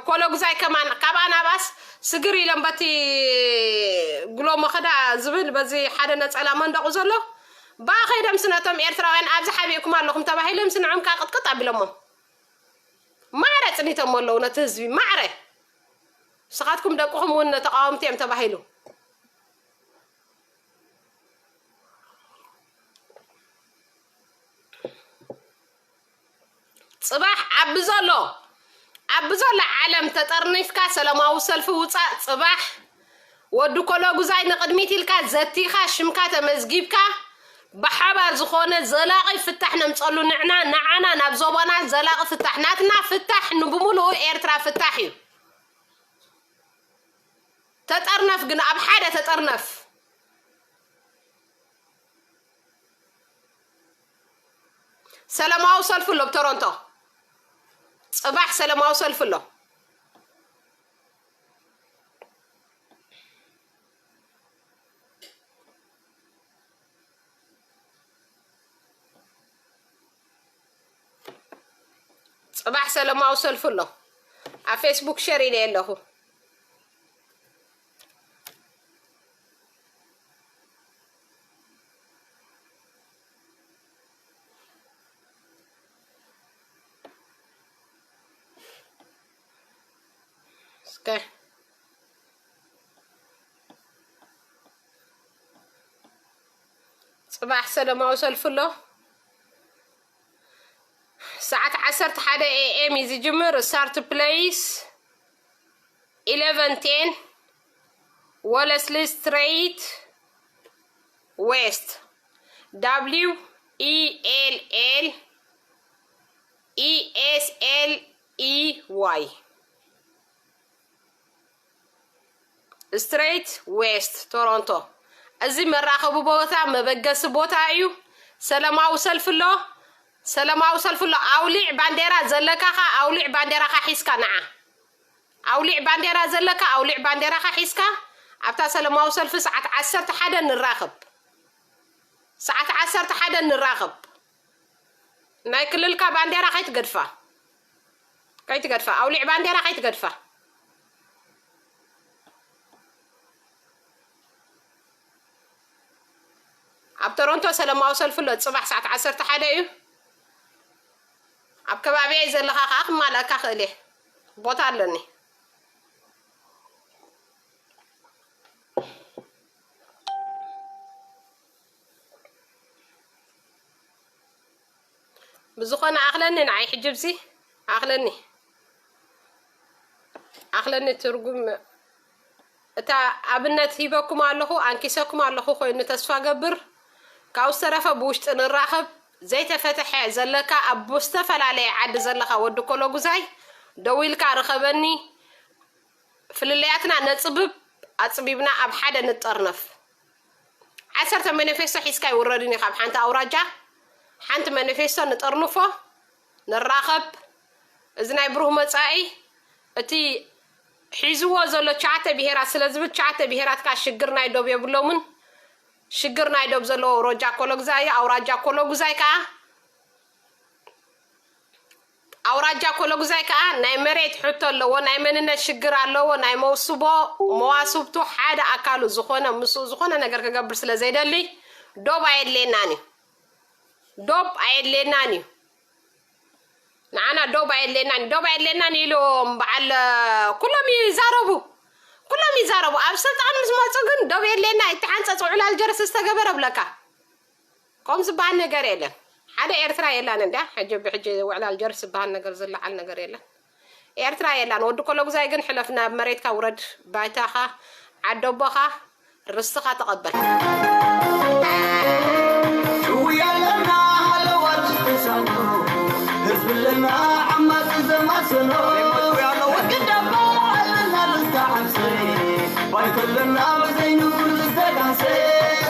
ኮሎጉዛይ ከማን ካብኣ ናብኣስ ስግር ኢሎም በቲ ጉሎ መኸዳ ዝብል በዚ ሓደ ነጸላ መንደቑ ዘሎ ብኣ ከይዶምስ ነቶም ኤርትራውያን ኣብዚ ሓቢእኩም ኣለኹም ተባሂሎምስ ንዖም ከኣ ቅጥቅጥ ኣቢሎሞም። ማዕረ ጽኒቶም ኣለዉ ነቲ ህዝቢ፣ ማዕረ። ንስኻትኩም ደቅኹም እውን ተቃወምቲ እዮም ተባሂሉ። ጽባሕ ዓቢ ዘሎ፣ ዓቢ ዘሎ ዓለም ተጠርኒፍካ ሰላማዊ ሰልፊ ውጻእ። ጽባሕ ወዲ ኮሎጉዛይ ንቕድሚት ኢልካ ዘቲኻ ሽምካ ተመዝጊብካ ብሓባር ዝኾነ ዘላቒ ፍታሕ ነምጸሉ ንዕና፣ ንዓና ናብ ዞባና ዘላቒ ፍታሕ፣ ናትና ፍታሕ ንብምሉኡ ኤርትራ ፍታሕ እዩ። ተጠርነፍ ግን ኣብ ሓደ ተጠርነፍ። ሰላማዊ ሰልፊ ኣሎ ብቶሮንቶ። ጽባሕ ሰላማዊ ሰልፊ ኣሎ። ጽባሕ ሰላማዊ ሰልፊ ኣሎ። ኣብ ፌስቡክ ሸር ኢለ ኣለኹ። እስከ ጽባሕ ሰላማዊ ሰልፊ ኣሎ። ሰዓት ዓሰርተ ሓደ ኤ ኤም እዩ ዝጅምር። ስታርት ፕሌስ ኢለቨን ቴን፣ ወለስሊ ስትሬት ዌስት፣ ደብሊው ኢ ኤል ኤል ኢ ኤስ ኤል ኢ ዋይ። ስትሬት ዌስት ቶሮንቶ። እዚ መራኸቢ ቦታ፣ መበገሲ ቦታ እዩ። ሰላማዊ ሰልፊ ኣሎ፣ ሰላማዊ ሰልፊ ኣሎ። ኣውሊዕ ባንዴራ ዘለካ ኸ፣ ኣውሊዕ ባንዴራኻ ሒዝካ ንዓ። ኣውሊዕ ባንዴራ ዘለካ፣ ኣውሊዕ ባንዴራኻ ሒዝካ ኣብታ ሰላማዊ ሰልፊ ሰዓት ዓሰርተ ሓደ ንራኸብ። ሰዓት ዓሰርተ ሓደ ንራኸብ። ናይ ክልልካ ባንዴራ ከይትገድፋ፣ ከይትገድፋ፣ ኣውሊዕ ባንዴራ ከይትገድፋ። ኣብ ቶሮንቶ ሰላማዊ ሰልፊ ኣሎ፣ ጽባሕ ሰዓት ዓሰርተ ሓደ እዩ። ኣብ ከባቢየይ ዘለኻ ከኣ ክማልኣካ ክእል እየ፣ ቦታ ኣለኒ። ብዝኾነ ኣኽለኒ፣ ንዓይ ሕጂ ብዚ ኣኽለኒ፣ ኣኽለኒ። ትርጉም እታ ኣብነት ሂበኩም ኣለኹ፣ ኣንኪሰኩም ኣለኹ ኮይኑ ተስፋ ገብር። ካብኡ ዝተረፈ ብውሽጢ ንራኸብ። ዘይተፈተሐ ዘለካ ኣብ ዝተፈላለየ ዓዲ ዘለኻ ወዲ ኮሎጉዛይ ደዊልካ ርኸበኒ። ፍልልያትና ነጽብብ፣ ኣጽቢብና ኣብ ሓደ ንጠርነፍ። ዓሰርተ ማኒፌስቶ ሒዝካ ኣይውረድን እዩ ካብ ሓንቲ ኣውራጃ። ሓንቲ ማኒፌስቶ ንጠርንፎ፣ ንራኸብ። እዚ ናይ ብሩህ መጻኢ፣ እቲ ሒዝዎ ዘሎ ትሽዓተ ብሄራት ስለ ዝብል፣ ትሽዓተ ብሄራት ከኣ ሽግር ናይ ዶብ የብሎምን። ሽግር ናይ ዶብ ዘለዎ ኣውራጃ ኮሎጉዛይ እዩ። ኣውራጃ ኮሎጉዛይ ከኣ ኣውራጃ ኮሎጉዛይ ከኣ ናይ መሬት ሕቶ ኣለዎ፣ ናይ መንነት ሽግር ኣለዎ፣ ናይ መውስቦ መዋስብቱ ሓደ ኣካሉ ዝኾነ ምስኡ ዝኾነ ነገር ክገብር ስለ ዘይደሊ ዶብ ኣየድልየናን እዩ። ዶብ ኣየድልየናን እዩ። ንዓና ዶብ ኣየድልየናን እዩ። ዶብ ኣየድልየናን ኢሎም በዓል ኩሎም ይዛረቡ፣ ኩሎም ይዛረቡ። ኣብ ስልጣን ምስ መጹ ግን ዶብ የድልየና፣ እቲ ሓንጸጽ ውዕላል ጀርስ ዝተገበረ ብለካ። ከምኡ ዝበሃል ነገር የለን። ሓደ ኤርትራ የላን እንድያ። ሕጂ ብሕጂ ውዕላል ጀርስ ዝበሃል ነገር ዝለዓል ነገር የለን። ኤርትራ የላን። ወዲ ኮሎጉዛይ ግን ሕለፍ፣ ናብ መሬትካ ውረድ፣ ባይታኻ፣ ዓደቦኻ፣ ርስትኻ ተቐበል። ሽውያ ኣለና ሃለዋት ተሳንቶ፣ ህዝቢ ኣለና ዓማጺ ዘማሰኖ፣ ወዲ ዳባ ኣለና ልዝተዓምሰ፣ ባይቶ ኣለና ብዘይንጉር ዝተቃምሰ፣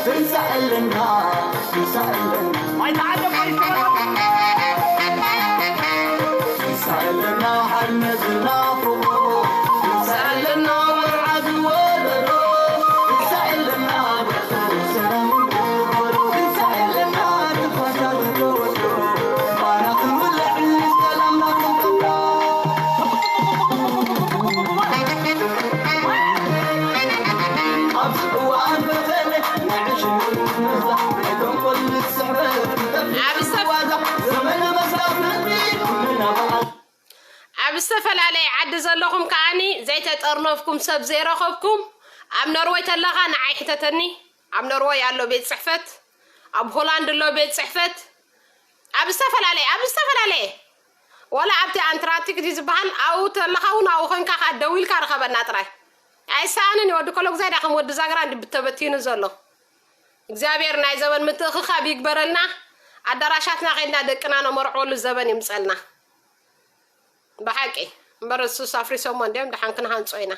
ትንሳኤ ኣለና፣ ትንሳኤ ኣለና። ትንሳኤ ኣለና ሓርነት ዝናፍቆ፣ ትንሳኤ ኣለና መርዓ ዝወለዶ፣ ኣብ ዝተፍ- ኣብ ዝተፈላለየ ዓዲ ዘለኹም ከዓኒ ዘይተጠርነፍኩም ሰብ ዘይረኸብኩም፣ ኣብ ኖርወይ ተለኻ ንዓይ ሕተተኒ። ኣብ ኖርወይ ኣሎ ቤት ጽሕፈት፣ ኣብ ሆላንድ ኣሎ ቤት ጽሕፈት፣ ኣብ ዝተፈላለየ ኣብ ዝተፈላለየ ዋላ ኣብቲ ኣንትራንቲክ ድዩ ዝበሃል ኣብኡ ተለኻ እውን ኣብኡ ኮንካ ከዓ ደዊልካ ርኸበና ጥራይ። ኣይሰኣንን እዩ። ወዲ ኮሎጉዛይ ዳ ከም ወዲ ዛግራ እንዲ ተበቲኑ ዘሎ። እግዚኣብሔር ናይ ዘበን ምትእኽኻብ ይግበረልና። ኣዳራሻትና ኸይድና ደቅና ነመርዕወሉ ዘበን ይምፀልና። ብሓቂ እምበር እሱስ ኣፍሪሶሞ እንዲዮም። ደሓን ክንሃንጾ ኢና።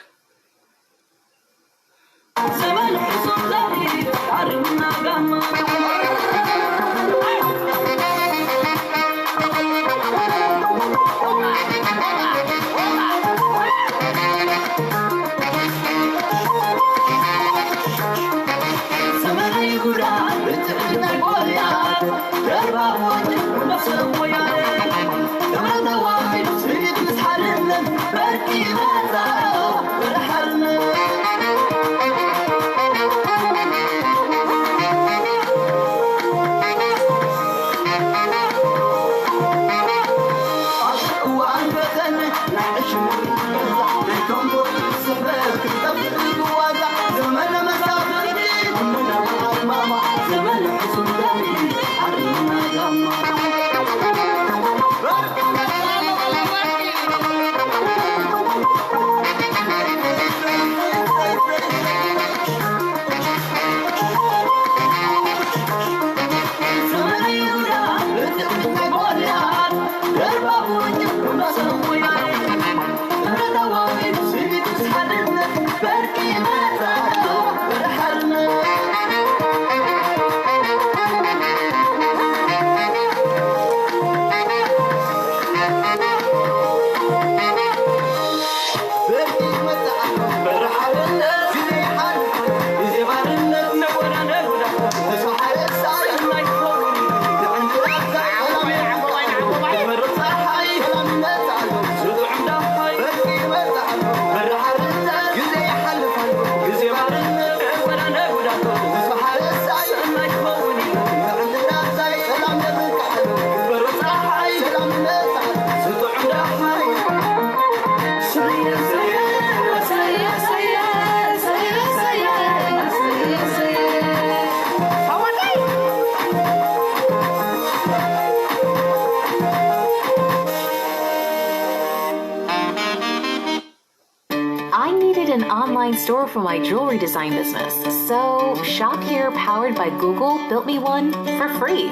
I needed an online store for my jewelry design business, so Shop Here, powered by Google, built me one for free.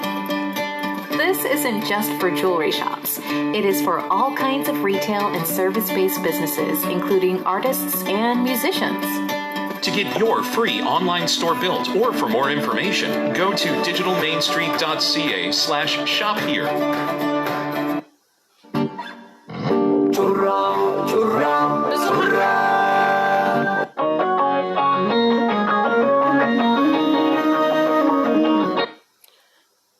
This isn't just for jewelry shops. It is for all kinds of retail and service-based businesses, including artists and musicians. To get your free online store built or for more information, go to digitalmainstreet dot c a slash shop here. ጩራ፣ ጩራ፣ ጩራ።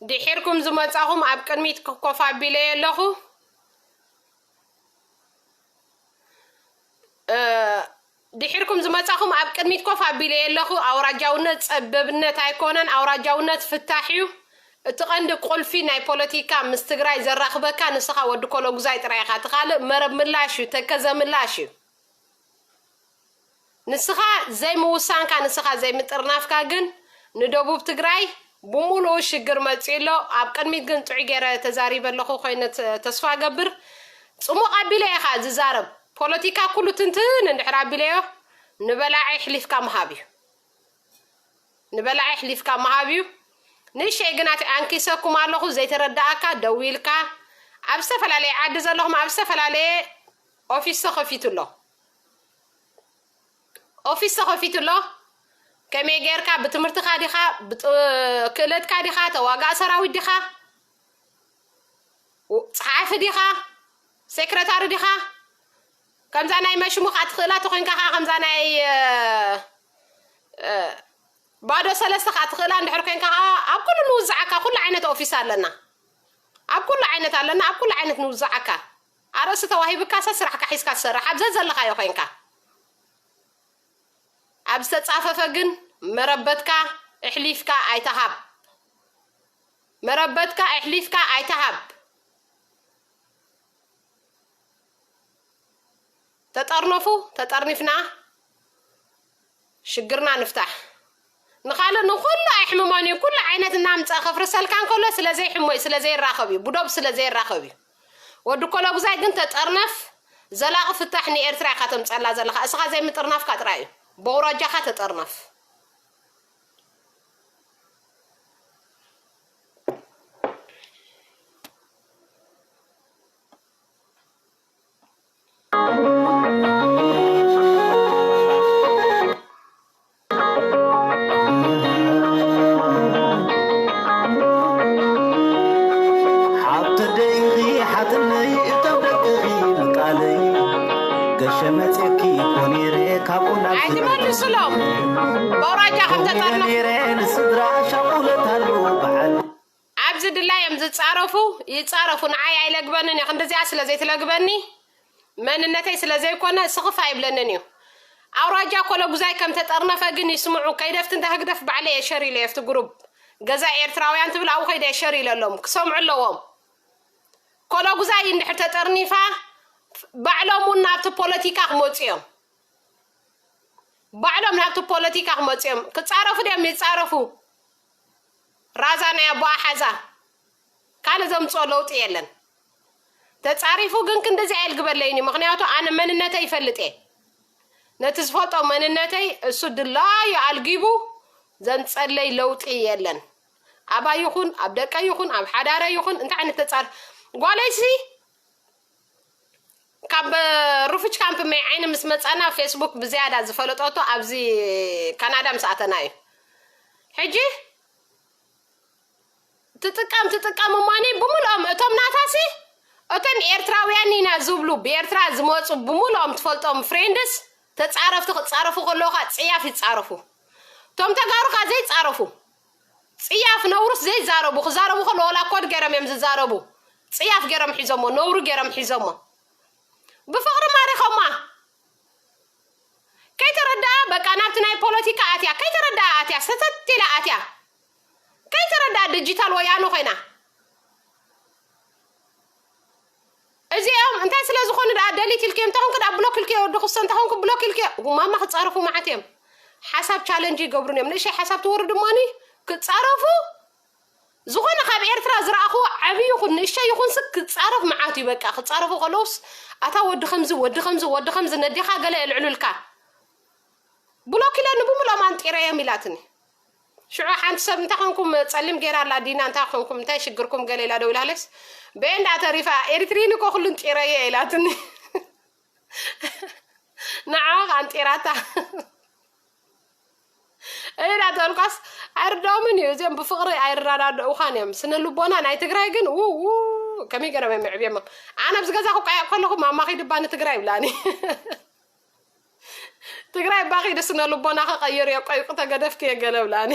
ድሒርኩም ዝመጻኹም ኣብ ቅድሚት ኮፍ ኣቢለየ ኣለኹ። እ፣ ድሒርኩም ዝመጻኹም ኣብ ቅድሚት ኮፍ ኣቢለየ ኣለኹ። ኣውራጃውነት ጸበብነት ኣይኮነን። ኣውራጃውነት ፍታሕ እዩ። እቲ ቀንዲ ቁልፊ ናይ ፖለቲካ ምስ ትግራይ ዘራኽበካ ንስኻ ወዲ ኮሎጉዛይ ጥራይ ኢኻ። እቲ ካልእ መረብ ምላሽ እዩ፣ ተከዘ ምላሽ እዩ። ንስኻ ዘይምውሳንካ፣ ንስኻ ዘይምጥርናፍካ ግን ንደቡብ ትግራይ ብምሉኡ ሽግር መፂኡ ኣሎ። ኣብ ቅድሚት ግን ጥዑይ ገይረ ተዛሪበ ኣለኹ ኮይነ ተ-፣ ተስፋ እገብር። ጽሙቕ ኣቢለ ኢኻ ዝዛረብ። ፖለቲካ ኩሉ ትንትን እንድሕር ኣቢለዮ ንበላዒ ኣሕሊፍካ ምሃብ እዩ። ንበላዒ ኣሕሊፍካ ምሃብ እዩ። ንእሸይ ግን ኣቲ-፣ ኣንኪሰኩም ኣለኹ፣ ዘይተረዳኣካ ደዊልካ። ኣብ ዝተፈላለየ ዓዲ ዘለኹም ኣብ ዝተፈላለየ ኦፊስ ተኸፊቱ ኣሎ። ኦፊስ ተኸፊቱ ኣሎ። ከመይ ጌርካ ብትምህርትኻ ዲኻ፣ ብጥ-፣ ክእለትካ ዲኻ፣ ተዋጋእ ሰራዊት ዲኻ፣ ው-፣ ጸሓፊ ዲኻ፣ ሴክረታሪ ዲኻ፣ ከምዛ ናይ መሽሙ ኸኣ ትኽእላ ተኾይንካ ኸኣ ከምዛ ናይ፣ እ፣ እ፣ ባዶ ሰለስተ ኸኣ ትኽእላ እንድሕር ኮይንካ ኸኣ ኣብ ኩሉ ንውዝዓካ፣ ኩሉ ዓይነት ኦፊስ ኣለና። ኣብ ኩሉ ዓይነት ኣለና፣ ኣብ ኩሉ ዓይነት ንውዝዓካ። ኣርእስቲ ተዋሂብካሰ ስራሕካ ሒዝካ ትሰርሕ፣ ኣብ ዘዘለኻዮ ኮይንካ። ኣብ ዝተጻፈፈ ግን መረበትካ ኣሕሊፍካ ኣይትሃብ። መረበትካ ኣሕሊፍካ ኣይትሃብ። ተጠርነፉ፣ ተጠርኒፍና ሽግርና ንፍታሕ። ንኻልእ ንኹሉ ኣይሕምሞን እዩ። ኩሉ ዓይነት እናምፀ ከፍርሰልካ እንከሎ ስለ ዘይሕሞ እዩ፣ ስለ ዘይራኸብ እዩ፣ ብዶብ ስለ ዘይራኸብ እዩ። ወዲ ኮሎጉዛይ ግን ተጠርነፍ፣ ዘላቒ ፍታሕ ንኤርትራ ኢኻ ተምፀላ ዘለኻ። እስኻ ዘይምጥርናፍካ ጥራይ እዩ። በውራጃኻ ተጠርነፍ። ሓብቲ ደይኺ ሓትነይ እቶም ደቅኺ ምቃለይ ገሸ መፅኪ ኮኒረ ካብኡ ናብ ኣይትመልስሎም። በውራጃ ከም ተጠርነፍ ነይረ ንስድራ ሻቁለት ኣሎ በዓል ኣብዚ ድላዮም ዝጻረፉ ይጻረፉ። ንዓይ ኣይለግበንን እዩ። ክንድዚኣ ስለ ዘይትለግበኒ መንነተይ ስለ ዘይኮነ ስኽፍ ኣይብለንን እዩ። ኣውራጃ ኮሎጉዛይ ከም ተጠርነፈ ግን ይስምዑ። ከይደፍቲ እንዳ ህግደፍ ባዕለ እየ ሸር ኢለ ኣብቲ ግሩፕ ገዛ ኤርትራውያን ትብል ኣብኡ ከይደ እየ ሸር ኢለሎም ክሰምዑ ኣለዎም። ኮሎጉዛይ እንድሕር ተጠርኒፋ ባዕሎም እውን ናብቲ ፖለቲካ ክመፁ እዮም። ባዕሎም ናብቲ ፖለቲካ ክመፁ እዮም። ክፃረፉ ድዮም ይፃረፉ። ራዛ ናይ ኣቦኣ ሓዛ ካልእ ዘምፅኦ ለውጢ የለን። ተፃሪፉ ግን ክንድዚ ኣየልግበለይን እዩ። ምክንያቱ ኣነ መንነተይ ይፈልጥ እየ። ነቲ ዝፈልጦ መንነተይ እሱ ድላዩ ኣልጊቡ ዘምፀለይ ለውጢ የለን። ኣባይ ይኹን ኣብ ደቀይ ይኹን ኣብ ሓዳረይ ይኹን እንታይ ዓይነት ተፃር ጓለይሲ ካብ ሩፍች ካምፕ መይ ዓይኒ ምስ መፃና ፌስቡክ ብዝያዳ ዝፈለጠቶ ኣብዚ ካናዳ ምስ ኣተና እዩ። ሕጂ ትጥቀም ትጥቀም እማኒ ብምልኦም እቶም ናታሲ እቶም ኤርትራውያን ኢና ዝብሉ ብኤርትራ ዝመፁ ብምልኦም ትፈልጦም ፍሬንድስ ተፃረፍቲ ክፃረፉ ከለዉ ከዓ ፅያፍ ይፃረፉ። እቶም ተጋሩ ከዓ ዘይፃረፉ ፅያፍ ነውርስ ዘይዛረቡ ክዛረቡ ከለዉ ወላ ኮድ ገይሮም እዮም ዝዛረቡ። ፅያፍ ገይሮም ሒዞሞ ነውሪ ገይሮም ሒዞሞ ብፍቕሪ ማሪኾማ። ከይተረድኣ በቃ ናብቲ ናይ ፖለቲካ ኣትያ ከይተረድኣ ኣትያ ሰተት ኢላ ኣትያ ከይተረድኣ ዲጂታል ወያኑ ኮይና። እዚኦም እንታይ ስለ ዝኾኑ ደኣ ደሊት ኢልክዮ እንተኾንኩ ደኣ ብሎክ ኢልክዮ ወዲ ክስቶ እንተኾንኩ ብሎክ ኢልክዮ። ማማ ክጻረፉ መዓት እዮም። ሓሳብ ቻለንጅ ይገብሩን እዮም። ንእሸይ ሓሳብ ትወርድ እሞኒ ክጻረፉ ዝኾነ ካብ ኤርትራ ዝረኣኹዎ ዓብዪ ይኹን ንእሸይ ይኹን ስ ክጻረፍ መዓት እዩ። በቃ ክጻረፉ ከለውስ ኣታ ወዲ ከምዚ ወዲ ከምዚ ወዲ ከምዚ ነዴኻ ገለ የልዕሉልካ። ብሎክ ኢለኒ ብምልኦም ኣንጢረዮም ኢላትኒ። ሽዑ ሓንቲ ሰብ እንታይ ኮንኩም ጸሊም ገይራ ኣላ ዲና እንታይ ኮንኩም እንታይ ሽግርኩም ገለ ኢላ ደው ኢላለስ በየ እንዳ ተሪፋ ኤሪትሪን እኮ ኩሉ እንጢረየ ኢላትኒ። ንዓ ኣንጢራታ። እላ ተልኳስ ኣይርዳኦምን እዩ። እዚኦም ብፍቕሪ ኣይረዳድኡኻን እዮም። ስነ ልቦና ናይ ትግራይ ግን ው ው ከመይ ገይሮም እዮም የዕብዮማ። ኣነ ኣብዚ ገዛ ክቋየቕ ከለኹ ማማ ኺድባ ንትግራይ ይብላኒ። ትግራይ ባኺ ስነ ልቦና ክቐይር እዮ ቆይቁ ተገደፍክዮ ገለ ብላኒ።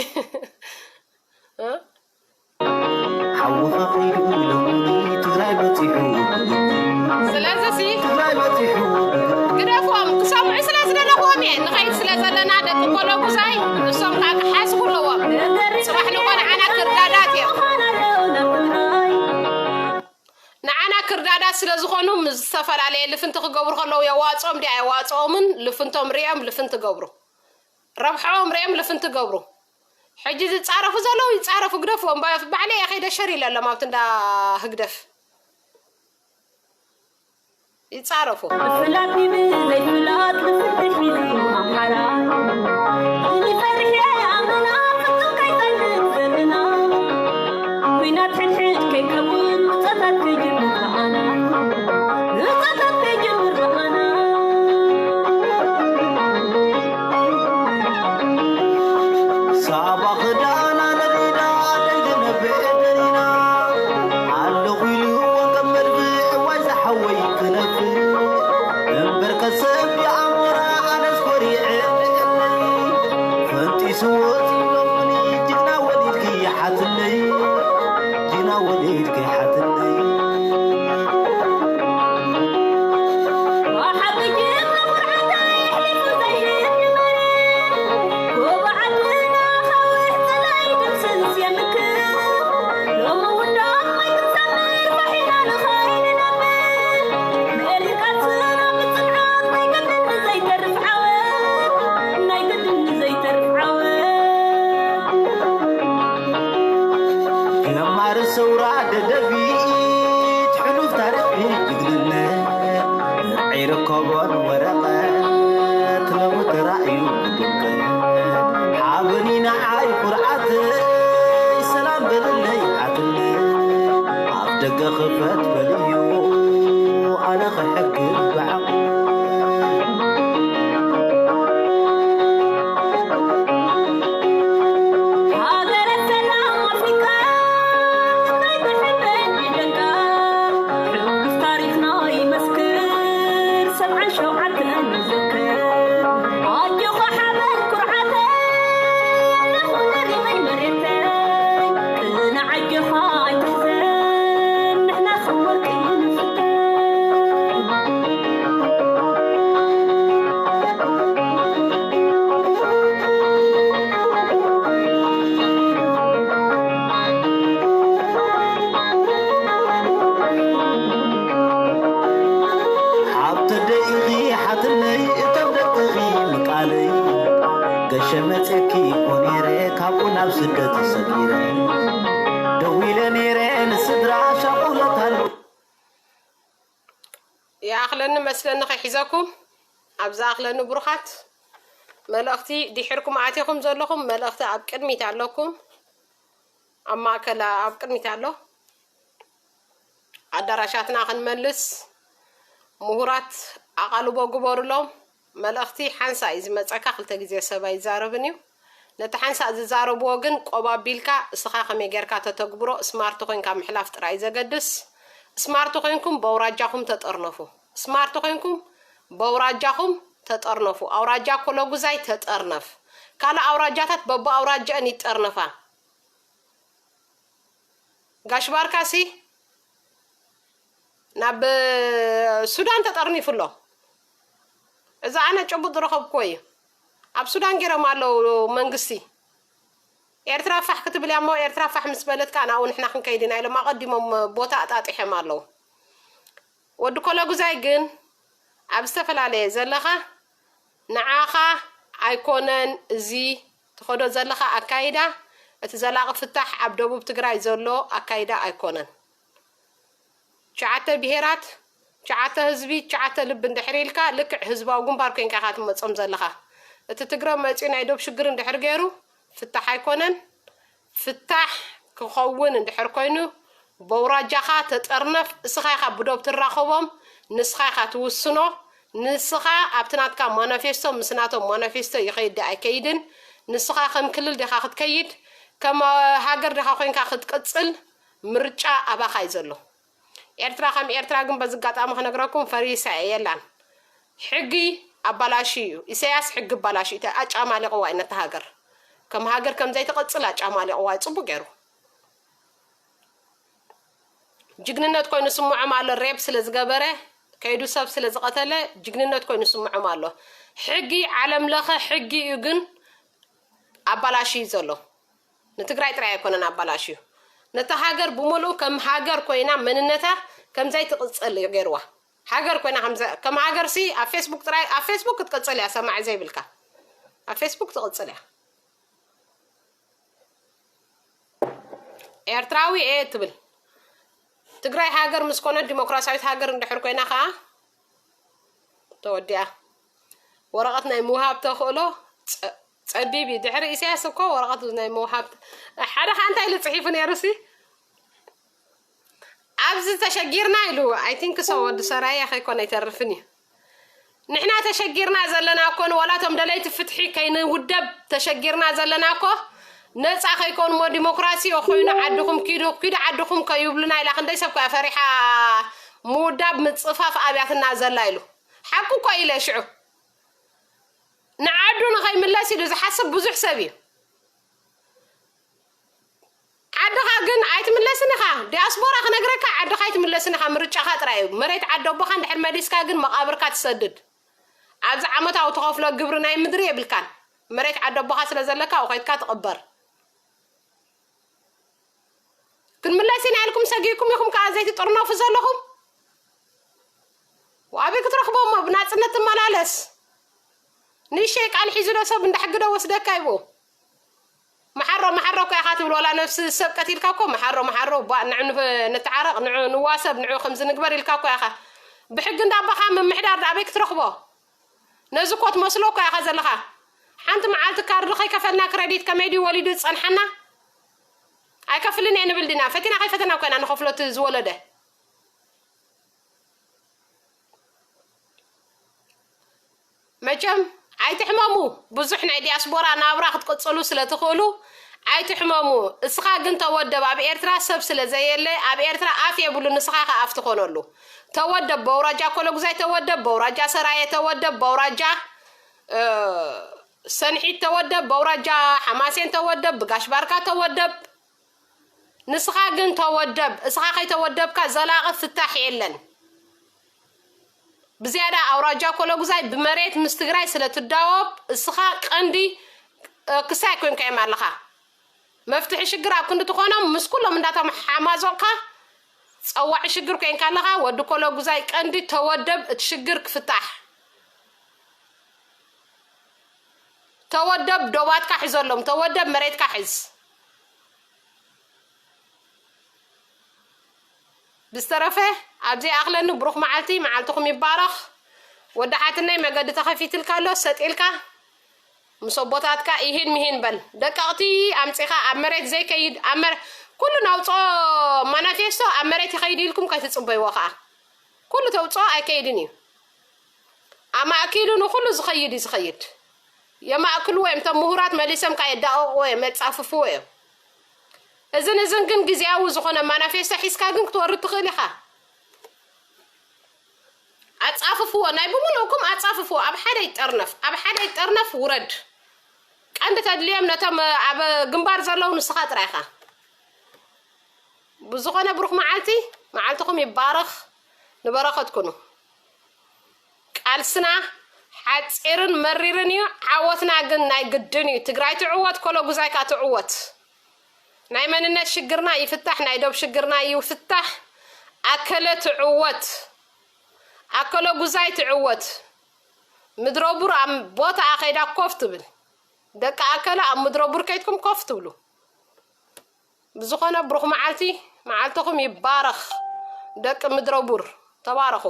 እ? ሓውኻ ከይዱ ሎሚ ትግራይ በፂሑ። ስለዚ ሲ ትግራይ በፂሑ። ግደፎም ክሰምዑ ስለ ዝደለኹዎም እየ ንኸይድ ስለ ዘለና ደቂ ኮሎጉዛይ ንሶም ከዓ ክሓስቡ ኣለዎም። ፅባሕ ንኾነ ዓና ክርዳዳት እዮም። ንዓና ክርዳዳት ስለ ዝኾኑ ምስ ዝተፈላለየ ልፍንቲ ክገብሩ ከለዉ የዋፅኦም ድያ የዋፅኦምን ልፍንቶም ሪኦም ልፍንቲ ገብሩ። ረብሓኦም ሪኦም ልፍንቲ ገብሩ። ሕጂ ዝፃረፉ ዘለዉ ይፃረፉ ግደፍዎም። ባ- ባዕለይ እየ ከይደ ሸር ኢለ ኣሎም ኣብቲ እንዳ ህግደፍ ይፃረፉ። ፍላጥ ይብል ዘይፍላጥ ልፍንቲ ሒዙ ኣምሓራ ይፈርሕ ኣምና ፍጹም ከይጸንት ዘመና ኲናት ሕድሕድ ከይከውን ምጸታት ከይጅምር ረኣና ምጸታት ከይጅምር ረኣና ሳባ ክዳና ነዲዳ ደይደነብዕ ደኒና ኣለኹ ኢሉ ወንቀም መድፍዕ ዋይ ዝሓወይ ክነፍዕ እምበር ከሰብ የኣሞራ ኣነስ ኮሪዐ ብዕለይ ፈንጢሱ ወፂኡ ሎምኒ ጅግና ወሊድኪ ሓትነይ ጅግና ወሊድኪ ሓትነይ ሰውራ ደደቢት ሕሉፍ ታሪኽ ጅግንነት፣ ብርዒ ርከቦን ወረቐት ሎሚ ተራእዩ ክድምቀት። ሓበኒ ንዓይ ኩርዓተይ፣ ሰላም በልለይ ሓትነይ፣ ኣፍ ደገ ክፈት በልዮ ኣነ ክሕግዝ ብዓቕመይ። ሃገረ ሰላም ኣፍሪቃ፣ ናይ ብሕበን ይደንቃ፣ ሕሉፍ ታሪኽና ይመስክር፣ ሰብዓን ሸውዓተን ንዘክር። ኣጆኻ ሓበን ኩርዓተይ፣ ኣለኹ ለሪመይ መሬተይ፣ ቅናዕ ኣጆኻ ኣይትሕዘን፣ ንሕና ከም ወርቂ ንፍተን። ሓብቲ ደይኺ ሓትነይ እቶም ደቅኺ ምቃለይ ገሸ መፅኪ እኮ ነይረ ካብኡ ናብ ስደት ሰጊረ ደዊለ ነይረ ንስድራ ሻቁሎታል። ይኣኽለኒ መስለኒ ከይሒዘኩም ኣብ ዝኣኽለኒ ብሩኻት። መልእኽቲ ድሒርኩም ኣቲኹም ዘለኹም መልእኽቲ ኣብ ቅድሚት ኣለኩም። ኣብ ማእከል ኣብ ቅድሚት ኣሎ። ኣዳራሻትና ክንመልስ ምሁራት ኣቓልቦ ግበሩሎም። መልእኽቲ ሓንሳእ እዩ ዝመጸካ፣ ክልተ ግዜ ሰብ ኣይዛረብን እዩ። ነቲ ሓንሳእ ዝዛረብዎ ግን ቆብ ኣቢልካ እስኻ ከመይ ጌርካ ተተግብሮ ስማርት ኮይንካ ምሕላፍ ጥራይ እዩ ዘገድስ። ስማርት ኮይንኩም በውራጃኹም ተጠርነፉ። ስማርት ኮይንኩም በውራጃኹም ተጠርነፉ። ኣውራጃ ኮሎጉዛይ ተጠርነፍ። ካልእ ኣውራጃታት በብኣውራጃአን ይጠርነፋ። ጋሽ ባርካሲ ናብ ሱዳን ተጠርኒፉ ኣሎ። እዚ ኣነ ጭቡጥ ዝረኸብኩዎ እዩ። ኣብ ሱዳን ገይሮም ኣለዉ መንግስቲ። ኤርትራ ፋሕ ክትብል እያ እሞ ኤርትራ ፋሕ ምስ በለት ከዓ ናብኡ ንሕና ክንከይድ ኢና ኢሎም ኣቐዲሞም ቦታ ኣጣጢሖም ኣለዉ። ወዲ ኮለጉዛይ ግን ኣብ ዝተፈላለየ ዘለኻ ንዓኻ ኣይኮነን እዚ ትኸዶ ዘለኻ ኣካይዳ፣ እቲ ዘላቒ ፍታሕ ኣብ ደቡብ ትግራይ ዘሎ ኣካይዳ ኣይኮነን። ትሽዓተ ብሄራት፣ ትሽዓተ ህዝቢ፣ ትሽዓተ ልቢ እንድሕር ኢልካ ልክዕ ህዝባዊ ግንባር ኮይንካ ኢኻ ትመጾም ዘለኻ። እቲ ትግረ መጺኡ ናይ ዶብ ሽግር እንድሕር ገይሩ ፍታሕ ኣይኮነን። ፍታሕ ክኸውን እንድሕር ኮይኑ በውራጃኻ ተጠርነፍ፣ እስኻ ኢኻ ብዶብ ትራኸቦም፣ ንስኻ ኢኻ ትውስኖ። ንስኻ ኣብቲ ናትካ ማኒፌስቶ ምስ ናቶም ማኒፌስቶ ይኸይድ ዶ ኣይከይድን፣ ንስኻ ከም ክልል ዲኻ ክትከይድ፣ ከም ሃገር ዲኻ ኮይንካ ክትቅጽል፣ ምርጫ ኣባኻ እዩ ዘሎ። ኤርትራ ከም ኤርትራ ግን በዚ ኣጋጣሚ ክነግረኩም ፈሪሳ እየ የላን። ሕጊ ኣባላሺ እዩ። ኢሳያስ ሕጊ ኣባላሺ እዩ። ኣጫማሊቕዋ እዩ ነታ ሃገር። ከም ሃገር ከም ዘይትቕጽል ኣጫማሊቕዋ እዩ ጽቡቕ ገይሩ። ጅግንነት ኮይኑ ስምዖም ኣሎ ሬፕ ስለ ዝገበረ ከይዱ ሰብ ስለ ዝቐተለ ጅግንነት ኮይኑ ስምዖም ኣሎ። ሕጊ ዓለም ለኸ ሕጊ እዩ ግን ኣባላሺ እዩ ዘሎ። ንትግራይ ጥራይ ኣይኮነን ኣባላሽዩ። ነታ ሃገር ብምሉኡ ከም ሃገር ኮይና መንነታ ከም ዘይትቕጽል እዩ ገይርዋ። ሃገር ኮይና ከም ዘ- ከም ሃገር ሲ ኣብ ፌስቡክ ጥራይ ኣብ ፌስቡክ ክትቅጽል እያ ሰማዒ ዘይብልካ። ኣብ ፌስቡክ ትቕጽል እያ። ኤርትራዊ እየ ትብል። ትግራይ ሃገር ምስ ኮነት ዲሞክራሲያዊት ሃገር እንድሕር ኮይና ከዓ ተወዲኣ። ወረቐት ናይ ምውሃብ ተኽእሎ ጸ- ጸቢብ እዩ። ድሕሪ ኢሳያስ እኮ ወረቐት ናይ ምውሃብ ሓደ ኸዓ እንታይ ኢሉ ጽሒፉ ነይሩ ሲ ኣብዚ ተሸጊርና ኢሉ። I think so ወዲ ሰራየ ከይኮነ ኣይተርፍን እዩ። ንሕና ተሸጊርና ዘለና እኮ ንዋላ እቶም ደለይቲ ፍትሒ ከይንውደብ ተሸጊርና ዘለና እኮ ነፃ ከይኮኑ ሞ ዲሞክራሲ ኮይኑ ዓድኹም ኪዱ ኪዱ ዓድኹም ከይብሉና ኢላ ክንደይ ሰብ ኮያ ፈሪሓ ምውዳብ ምፅፋፍ ኣብያትና ዘላ ኢሉ። ሓቁ እኮ ኢለ ሽዑ ንዓዱ ንኸይምለስ ኢሉ ዝሓስብ ብዙሕ ሰብ እዩ። ዓድኻ ግን ኣይትምለስን ኢኻ። ዲያስፖራ ክነግረካ ዓድኻ ኣይትምለስን ኢኻ። ምርጫኻ ጥራይ እዩ። መሬት ዓዲ ኣቦኻ እንድሕር መሊስካ ግን መቓብርካ ትሰድድ። ኣብዚ ዓመታዊ ትኸፍሎ ግብሪ ናይ ምድሪ የብልካን። መሬት ዓዲ ኣቦኻ ስለ ዘለካ ኣብኡ ከይድካ ትቕበር። ክንምለስ ኢና ኢልኩም ሰጊእኩም ኢኹም ከኣ ዘይትጥርነፉ ዘለኹም። ኣበይ ክትረኽቦ እሞ ብናጽነት ትመላለስ። ንእሸይ ቃል ሒዙ ዶ ሰብ እንዳ ሕጊ ዶ ወስደካ ይብኡ። መሓሮ መሓሮ እኮ ኢኻ ትብል። ዋላ ነብሲ ሰብ ቀቲልካ እኮ መሓሮ መሓሮ፣ ባ ንዑ ንፍ- ንተዓረቕ፣ ንዑ ንዋሰብ፣ ንዑ ከምዚ ንግበር ኢልካ እኮ ኢኻ። ብሕጊ እንዳባኻ ምምሕዳር ኣበይ ክትረኽቦ? ነዚ እኮ ትመስሎ እኮ ኢኻ ዘለኻ። ሓንቲ መዓልቲ ካርድ ከይከፈልና ክረዲት ከመይ ድዩ ወሊዱ ዝጸንሓና? ኣይከፍልን እየ ንብል ዲና? ፈቲና ከይፈተና እኮ ኢና ንኸፍሎ እቲ ዝወለደ። መቸም ኣይትሕመሙ። ብዙሕ ናይ ዲያስፖራ ናብራ ክትቅጽሉ ስለ ትኽእሉ ኣይትሕመሙ። እስኻ ግን ተወደብ። ኣብ ኤርትራ ሰብ ስለ ዘየለ ኣብ ኤርትራ ኣፍ የብሉ። ንስኻ ኢኻ ኣፍ ትኾነሉ። ተወደብ፣ በውራጃ ኮለጉዛይ ተወደብ፣ በውራጃ ሰራየ ተወደብ፣ በውራጃ እ፣ ሰንሒት ተወደብ፣ በውራጃ ሓማሴን ተወደብ፣ ብጋሽ ባርካ ተወደብ። ንስኻ ግን ተወደብ። እስኻ ከይተወደብካ ዘላቒ ፍታሕ የለን። ብዝያዳ ኣውራጃ ኮለጉዛይ ብመሬት ምስ ትግራይ ስለ ትዳወብ እስኻ ቀንዲ እ፣ ክሳይ ኮንካዮም ኣለኻ። መፍትሒ ሽግር ኣብ ክንዲ ትኾኖም ምስ ኩሎም እንዳቶም ሓማዞቕካ ጸዋዒ ሽግር ኮንካ ኣለኻ። ወዲ ኮለጉዛይ ቀንዲ ተወደብ፣ እቲ ሽግር ክፍታሕ ተወደብ። ዶባትካ ሕዘሎም፣ ተወደብ፣ መሬትካ ሕዝ። ብዝተረፈ ኣብዚ ይኣኽለኒ። ብሩኽ መዓልቲ፣ መዓልትኹም ይባረኽ። ወዲ ሓትነይ መገዲ ተኸፊትልካ ኣሎ፣ ሰጥ ኢልካ ምስ ኣቦታትካ ይሂን ምሂን በል። ደቀቕቲ ኣምጺኻ ኣብ መሬት ዘይከይድ ኣብ መረ ኩሉ ናውፅኦ ማናፌስቶ ኣብ መሬት ይኸይድ ኢልኩም ከይትጽበይዎ። ከዓ ኩሉ ተውፅኦ ኣይከይድን እዩ። ኣማእኪሉ ንኹሉ ዝኸይድ እዩ ዝኸይድ። የማእክልዎ እዮም። እቶም ምሁራት መሊሶም ከዓ የዳቕቕዎ እዮም፣ የጻፍፍዎ እዮም። እዝን እዝን ግን ግዜያዊ ዝኾነ ማናፌስቶ ሒዝካ ግን ክትወርድ ትኽእል ኢኻ። ኣጻፍፍዎ፣ ናይ ብምልእኩም ኣጻፍፍዎ። ኣብ ሓደ ይጠርነፍ፣ ኣብ ሓደ ይጠርነፍ፣ ውረድ። ቀንዲ ተድልዮም ነቶም ኣብ ግንባር ዘለዉ ንስኻ ጥራይ ኢኻ። ብዝኾነ ብሩኽ መዓልቲ፣ መዓልትኹም ይባረኽ፣ ንበረኸት ኩኑ። ቃልስና ሓፂርን መሪርን እዩ፣ ዓወትና ግን ናይ ግድን እዩ። ትግራይ ትዕወት፣ ኮለጉዛይ ከዓ ትዕወት። ናይ መንነት ሽግርና ይፍታሕ፣ ናይ ዶብ ሽግርና ይፍታሕ። ኣከለ ትዕወት፣ ኣከለ ጉዛይ ትዕወት። ምድረ ቡር ኣብ ቦታኣ ከይዳ ኮፍ ትብል። ደቂ ኣከለ ኣብ ምድረ ቡር ከይድኩም ኮፍ ትብሉ። ብዝኾነ ብሩኽ መዓልቲ፣ መዓልትኹም ይባረኽ ደቂ ምድረ ቡር። ተባረኹ።